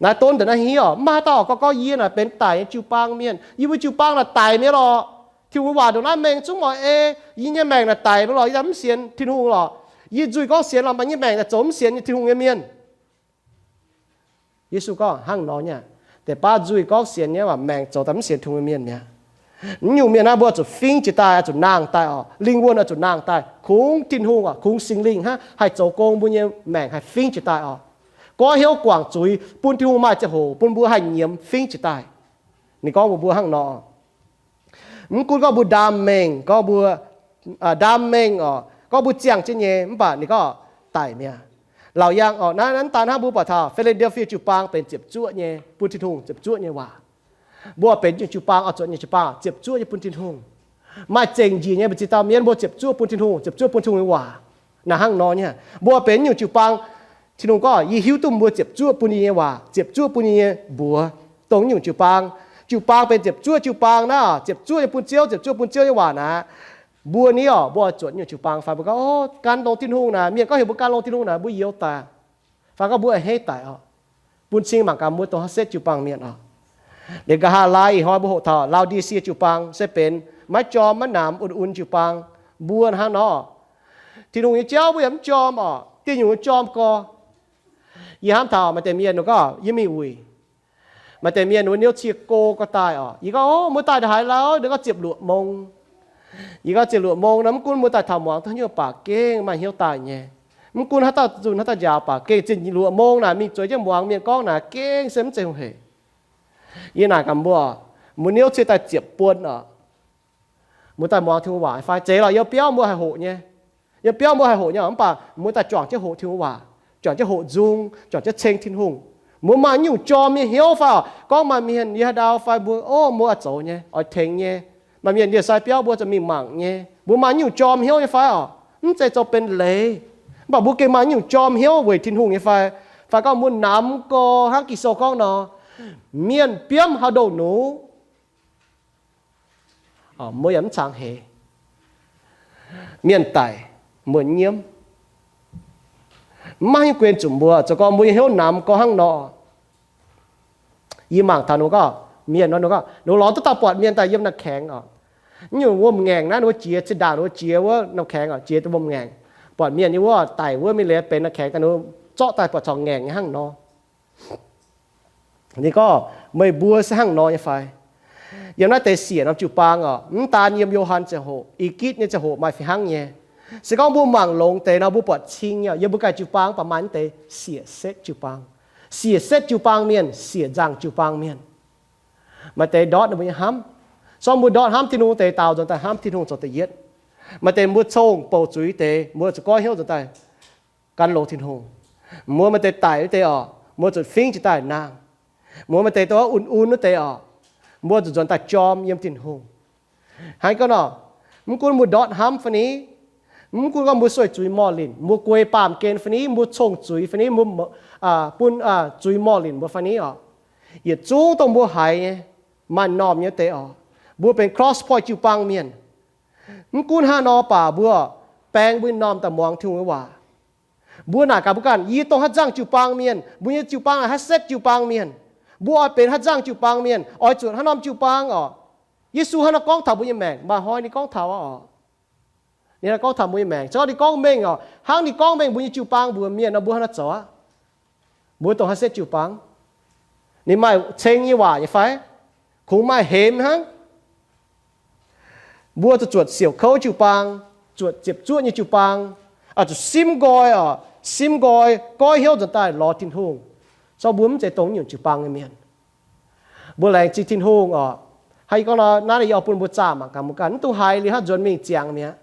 Naaiv donv ndongc naaiv hingv orqc, mv maaih haaix dauh gorngv, gorngv yie naaic benx daic nyei jiu-baang mienh. Yie mbuo jiu-baang naaic daic mi'aqv lorqc. Tin-Hungh nyei waac ndongc naaiv mengh zungv oix ei, yie nyei maengc naaic daic mi'aqv lorqc, yie mv sienx Tin-Hungh lorqc. Yie nzuih gorngv sienx lorqc, maaih yie nyei maengc naaic zoux mv sienx nyei Tin-Hungh nyei mienh. Yesu gorngv hnangv nor nyei, deix baav nzuih gorngv sienx nyei waac maengc zoux daaih mv sienx Tin-Hungh nyei mienh mi'aqv. Mv nyungc mienh naaiv mbuo zuqc fingv jiez daaih, zuqc nangh daaih orqc. Lingh wuonh oix zuqc nangh daaih, kungx Tin-Hungh orqc, kungx Singx Lingh hnangv haih zoux gong mbuo nyei maengc haih fingv jiez daaih orqc. Goiv hnyouv guangc zuiz bun Tin-Hungh maaih ziangh hoc bun mbuo haih nyiemz fingv jiez daaih. Ninh gorngv mbuox mbuo hnangv nor. Mv gunv gorngv mbuo ndaam mengh, gorngv mbuo, ndaam mengh orqc, gorngv mbuo ziangh jienv nyei, mv baac ninh gorngv daic mi'aqv. Laauc yangh orqc, naaiv, naaiv daan hnangv mbuo buatc taux Fi^li^de^fie jiu-baang benx ziepc zuoqv nyei, bun Tin-Hungh ziepc zuoqv nyei waac. Mbuo benx nyungc jiu-baang oix zuotc nyungc jiu-baang ziepc zuoqv nyei bun Tin-Hungh. Maaih zengc njiec nyei mbu'ziex dauh mienh, mbuo ziepc zuoqv bun Tin-Hungh, ziepc zuoqv bun Tin-Hungh nyei waac. Naaic hnangv nor nyei, mbuo benx nyungc jiu-baang, Tin-Hungh gorngv, yie hiuv duqv mbuo ziepc zuoqv bun yie nyei waac, ziepc zuoqv bun yie nyei mbuox. Dongh nyungc jiu-baang, jiu-baang benx ziepc zuoqv jiu-baang naaiv, ziepc zuoqv nyei bun Ziouv, ziepc zuoqv bun Ziouv nyei waac naaic, mbuo ni orqc, mbuo zuotc nyungc jiu-baang fai mbuo gorngv, o, gan longx Tin-Hungh naaic, mienh gorngv heuc mbuo gan longx Tin-Hungh naaic, mbuo youz daic, fai gorngv mbuo a'hneiv daic orqc. Bun cing mangc gaax mbuo dongh haaix setv jiu-baang mienh orqc. Liuz nqa'haav laai ih hnoi mbuo hoqc taux Lao^di^sie jiu-baang se benx maiv jorm maiv namx un-un jiu-baang. Mbuo hnangv nor, Tin-Hungh nyei jauv mbuo yaac mv jorm orqc, dieh nyungc nyei jorm gorx. Yie hnamv taux maaih deix mienh ninh gorngv yie mingh wuic. Maaih deix mienh ninh mbuo niouv cie go gorx daaih orqc. Yie gorngv, o, mbuo daaih ndongc haaix lauh? Ninh gorngv ziepc luoqc mong. Yie gorngv ziepc luoqc mong nor, mv gunv mbuo daaih taux muangx duqv haaix nyungc baac gengh maaih hnyouv daaih nyei. Mv gunv haaix dauh zunh haaix dauh njaaux baac gengh ziepc luoqc mong naaic mingh zueiz jienv muangx mienh gorngv naaic gengh se mv zeiz hungh hec. Yie naaic gaax mbuo, mbuo niouv cie daaih ziepc buonc orqc, mbuo daaih muangx Tin-Hungh waac fai? Zeiz lorqc, yiem biauv mbuo haih hoqc nyei. Yiem biauv mbuo haih hoqc nyei, mv baac mbuo daaih juangc jienv hoqc Tin-Hungh waac, juangc jienv hoqc nzung, juangc jienv ceng Tin-Hungh. Mbuo maaih nyungc jorm nyei hnyouv fai orqc? Gorngv maaih mienh yiem haaix ndau fai mbuo, o, mbuo oix zoux nyei, oix tengx nyei. Maaih mienh ndie-sai biauv mbuo zuqc mingh mangc nyei. Mbuo maaih nyungc jorm hnyouv nyei fai orqc? Mv zeiz zoux benx leiz, mv baac mbuo gengh maaih nyungc jorm hnyouv weic Tin-Hungh nyei fai? Fai gorngv mbuo namx gorx hnangv Ging-Sou gorngv nor, mienh biomv haaix ndoh nux, mbuo yaac mv cangx heix. Mienh daic, mbuo nyiemv. Mv maaih haaix nyungc guen zuqc mbuo, zoux gorngv mbuo nyei hnyouv namx gorx hnangv nor. Yie mangc taux ninh gorngv, mienh nor ninh gorngv, ninh lorz duqv dauh buatc mienh daaih yiem naaiv kaengx orqc. Nyungc wuom-ngaengc naaiv ninh mbuo jiex zinh ndaangc, ninh mbuo jiex wuov naaiv kaengx orqc, jiex wuom-ngaengc. Buatc mienh nyei wuov daic wuov mingh liuz benx naaiv kaengx daaih, ninh mbuo zorqv daaih buatc corc ngaengc nyei hnangv nor. Ninh gorngv, meih mbuo se hnangv nor nyei fai? Yiem naaiv deix siec norm jiu-baang orqc, mv daan yiem Yo^han ziangh hoc, I^gitv nyei ziangh hoc maaih fih hnangv nyei. Se gorngv mbuo mangc longx deix nor, mbuo buatc cing nyei, yiem mbuo ganh jiu-baang baac maaih naaiv deix siec setv jiu-baang. Siec setv jiu-baang mienh, siec nzangc jiu-baang mienh. Maaih deix ndortv ninh mbuo nyei hnamv. Sorng mbuo ndortv hnamv Tin-Hungh deix daaux nzuonx daaih hnamv Tin-Hungh zoux da'yietv. Maaih deix mbuo cong-bouc zuiz deix, mbuo zuqc goiv hnyouv nzuonx daaih gan longx Tin-Hungh. Mbuo maaih deix daic wuov deix orqc, mbuo zuqc fingv jiez daaih nangh. Mbuo maaih deix dongh un-un wuov deix orqc, mbuo zuqc nzuonx daaih jorm yiem Tin-Hungh. Hnangv gorngv nor, mv gunv mbuo ndortv hnamv fai ni, mv gunv gorngv mbuo sueih zuiz morh linc, mbuo guei baamh gen fai ni, mbuo cong-zuiz fai ni, mbuo bun zuiz morh linc mbuo fai ni orqc, yietc zungv dongh mbuo haiz nyei, maaih normh nyei wuov deix orqc, mbuo benx Cross Point jiu-baang mienh. Mv gunv hnangv nor baac mbuo baeng mbuo nyei normh daaih muangx Tin-Hungh nyei waac. Mbuo naaic gaax mbuo ganh, yie dongh haaix nzangc jiu-baang mienh, mbuo nyei jiu-baang naaic haaix setv jiu-baang mienh. Mbuo oix benx haaix nzangc jiu-baang mienh, oix zuotc haaix norm jiu-baang orqc. Yesu hnangv nor gorngv taux mbuo nyei maengc, maaih hnoi ninh gorngv taux orqc. Ninh hnangv gorngv taux mbuo nyei maengc, se gorngv ninh gorngv mengh orqc, hnangv ninh gorngv mengh mbuo nyei jiu-baang mbuox mienh nor, mbuo hnangv naaiv zoux aqv. Mbuo dongh haaix setv jiu-baang? Ninh maaih ceng nyei waac nyei fai? Kungx maaih hemx hnangv. Mbuo zuqc zuotc siouc kouv jiu-baang, zuotc ziepc zuoqv nyei jiu-baang, zuqc simv nqoi orqc, simv nqoi goiv hnyouv nzuonx daaih lorz Tin-Hungh. Sorng mbuo mv zeiz dongh nyungc jiu-baang nyei mienh. Mbuo laengz zingh Tin-Hungh orqc. Hnangv yie gorngv nor, naaiv yie oix bun mbuo zaah mangc gaax mbuo ganh, mv dungx haiz liuz hnangv nzuonx mingh ziangx mi'aqv.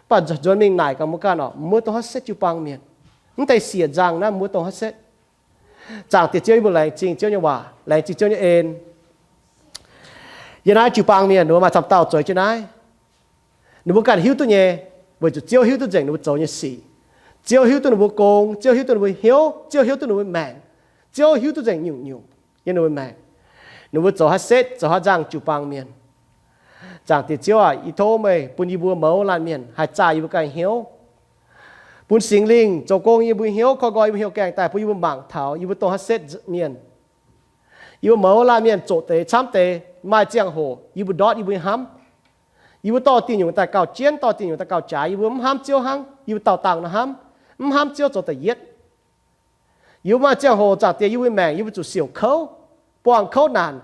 Mv baac nzuonx mingh naaic gaax mbuo ganh orqc, mbuo dongh haaix setv jiu-baang mienh. Mv deix siec nzangc naaiv mbuo dongh haaix setv. Zaangc Diex Ziouv, yie mbuo laengz zingh Ziouv nyei waac, laengz zingh Ziouv nyei en. Yiem naaiv jiu-baang mienh ninh mbuo maaih camv dauh zueiz jienv naaiv. Ninh mbuo ganh hiuv duqv nyei, weic zuqc Ziouv hiuv duqv nzengc ninh mbuo zoux nyei sic. Ziouv hiuv duqv ninh mbuo gong, Ziouv hiuv duqv ninh mbuo hnyouv, Ziouv hiuv duqv ninh mbuo maengc. Ziouv hiuv duqv nzengc nyungc-nyungc yiem ninh mbuo maengc. Ninh mbuo zoux haaix setv, zoux haaix nzangc jiu-baang mienh. Zaangc Diex Ziouv aac, yie tov meih bun yie mbuo mouz laanh mienh haih zaah yie mbuo ganh hnyouv, bun Singx Lingh zoux gong yie mbuo hnyouv, koi nqoi yie mbuo hnyouv gaengh daaih bun yie mbuo mangc taux yie mbuo dongh haaix setv mienh. Yie mbuo mouz laanh mienh zoqc deix camv deix, maaih ziangh hoc yie mbuo ndortv yie mbuo nyei hnamv. Yie mbuo dorh diuh nyungc daaih gauh jienv, dorh diuh nyungc daaih gauh jaaix. Yie mbuo mv hnamv Ziouv hnangv, yie mbuo daauh dangh nor hnamv, mv hnamv Ziouv zoux da'yietv. Yie mbuo maaih ziangh hoc, Zaangc Diex, yie mbuo maengc yie mbuo zuqc siouc kouv, buangh kouv naanc.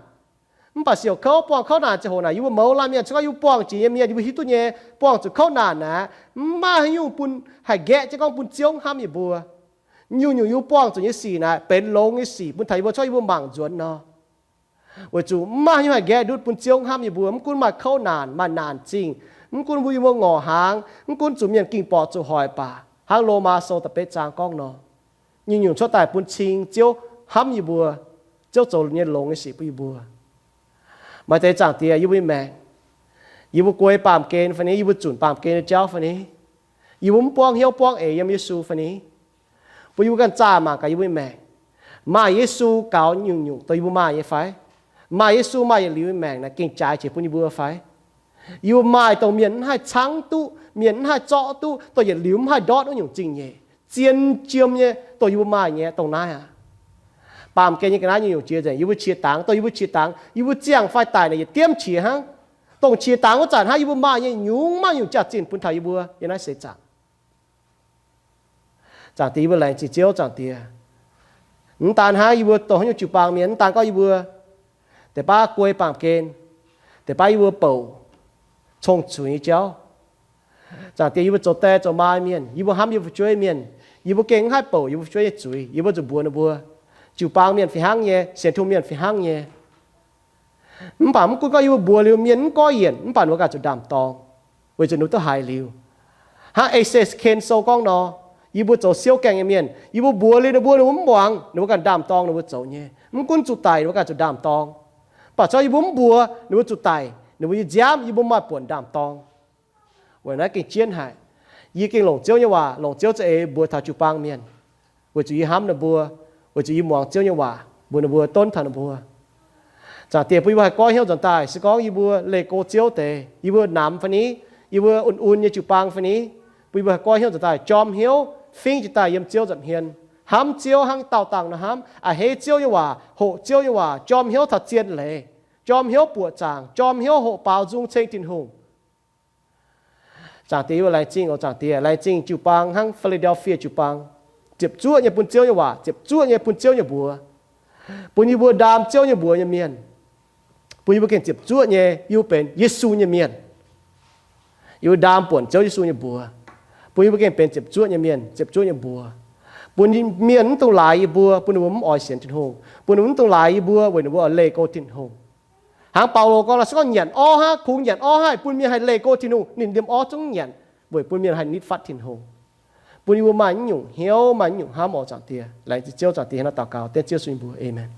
Mv baac siouc kouv, buangh kouv naanc ziangh hoc naaic, yie mbuo mouz laanh mienh, se gorngv yie mbuo buangh jiex nyei mienh, yie mbuo hiuv duqv nyei, buangh zuqc kouv naanc aqv, mv maaih haaix nyungc bun haih nqaeqv jienv gorngv bun Ziouv hnamv yie mbuo. Nyungc-nyungc yie mbuo buangh zuqc nyei sic naaic benx longx nyei sic bun taux yie mbuo, se gorngv yie mbuo mangc nzuonx nor. Weic zuqc mv maaih haaix nyungc haih nqaeqv ndutv bun Ziouv hnamv yie mbuo. Mv gunv maaih kouv naanc, maaih naanc zingh, mv gunv mbuo yie mbuo ngorc hnaangx, mv gunv zuqc mienh ging borqc zuqc hoic baac, hnangv Lomaa Sou da'betv zaang gorngv nor, nyungc-nyungc cuotv daaih bun cing Ziouv hnamv yie mbuo, Ziouv zoux nyei longx nyei sic bun yie mbuo. Maaih deix, Zaangc Diex, yie mbuo nyei maengc, yie mbuo guei baamh gen fai ni, yie mbuo zunc baamh gen nyei jauv fai ni, yie mbuo mv buangv hnyouv buangv eix yiem Yesu fai ni, bun yie mbuo ganh zaah mangc gaax yie mbuo nyei maengc. Maaih Yesu gaux nyungc-nyungc dongh yie mbuo maaih nyei fai? Maaih Yesu maaih yietc liuz nyei maengc naaic gengh jaaix jiex bun yie mbuo fai? Yie mbuo maaih dongh mienh mv haih caangv duqv, mienh mv haih zorqv duqv, dongh yietc liuz mv haih ndortv wuov nyungc zingh nyeic, zien jiem nyei, dongh yie mbuo maaih nyei dongh naaiv aqv. Baamh gen nyei ga'naaiv nyungc-nyungc jiex nzengc, yie mbuo qiex dangx, dongh yie mbuo qiex dangx, yie mbuo ziangh fai daic naaic yietc diemv qiex hnangv. Dongh qiex dangx wuov zanc hnangv, yie mbuo maaih nyei nyungc maiv nyungc jaax-zinh bun taux yie mbuo yiem naaiv seix zaangc. Zaangc Diex, yie mbuo laengz zingh Ziouv, Zaangc Diex. Mv daan hnangv yie mbuo dongh haaix nyungc jiu-baang mienh, mv daan gorngv yie mbuo deix baav guei baamh gen, deix baav yie mbuo bouc cong-zuiz nyei jauv. Zaangc Diex, yie mbuo zoux die zoux maa mienh, yie mbuo hnamv yie mbuo fu'jueiv mienh, yie mbuo gengh mv haih bouc yie mbuo fu'jueiv nyei zuiz. Yie mbuo zuqc mbuox ninh mbuo, jiu-baang mienh fih hnangv nyei, sienx Tin-Hungh mienh fih hnangv nyei. Mv baac mv gunv gorngv yie mbuo mbuox liuz mienh mv goiv yienc, mv baac ninh mbuo ganh zuqc ndaam-dorng, weic zuqc ninh mbuo duqv haiz liuz. Hnangv Ezekiel Sou gorngv nor, yie mbuo zoux siouv gaengh nyei mienh, yie mbuo mbuox liuz ninh mbuo, ninh mbuo mv muangx, ninh mbuo ganh ndaam-dorng ninh mbuo zoux nyei. Mv gunv zuqc daic, ninh mbuo ganh zuqc ndaam-dorng. Mv baac se gorngv yie mbuo mv mbuox, ninh mbuo zuqc daic, ninh mbuo nyei nziaamv yie mbuo maaih buonc ndaam-dorng. Weic naaiv gengh jienv haic. Yie gengh longc Ziouv nyei waac, longc Ziouv za'eix mbuox taux jiu-baang mienh, weic zuqc yie hnamv ninh mbuo, weic zuqc yie muangx Ziouv nyei waac mbuox ninh mbuo, donv taux ninh mbuo. Zaangc Diex, bun yie mbuo haih goiv hnyouv nzuonx daaih, se gorngv yie mbuo leih go Ziouv deix, yie mbuo namx fai ni, yie mbuo un-un nyei jiu-baang fai ni, bun yie mbuo haih goiv hnyouv nzuonx daaih, jorm hnyouv fingv jiez daaih yiem Ziouv nza'hmien, hnamv Ziouv hnangv daauh dangh nor hnamv, a'hneiv Ziouv nyei waac, hoqc Ziouv nyei waac, jorm hnyouv taux zien leiz, jorm hnyouv buoqc zaangc, jorm hnyouv hoqc baaux nzung ceng Tin-Hungh. Zaangc Diex, yie mbuo laengz zingh oc. Zaangc Diex, laengz zingh jiu-baang hnangv Philadelphia jiu-baang, ziepc zuoqv nyei bun Ziouv nyei waac, ziepc zuoqv nyei bun Ziouv nyei mbuox, bun yie mbuo ndaam Ziouv nyei mbuox nyei mienh, bun yie mbuo gengh ziepc zuoqv nyei, yie mbuo benx Yesu nyei mienh. Yie mbuo ndaam buonc Ziouv Yesu nyei mbuox, bun yie mbuo gengh benx ziepc zuoqv nyei mienh, ziepc zuoqv nyei mbuox, bun mienh mv dungx laaix yie mbuo, bun ninh mbuo mv oix sienx Tin-Hungh, bun ninh mv dungx laaix yie mbuo weic ninh mbuo oix leih go Tin-Hungh. Hnangv Baulo gorngv, se gorngv nyanc orv hnangv, kungx nyanc orv hnangv, bun mienh haih leih go Tin-Hungh, ninh liemh orv zungv nyanc, weic bun mienh haih nitv fatv Tin-Hungh. Bun yie mbuo maaih nyungc hnyouv, maaih nyungc hnamv oc. Zaangc Diex, laengz zingh Ziouv. Zaangc Diex, hnangv naaiv daux gaux dengv Ziouv Yesu nyei mbuox. Aamen.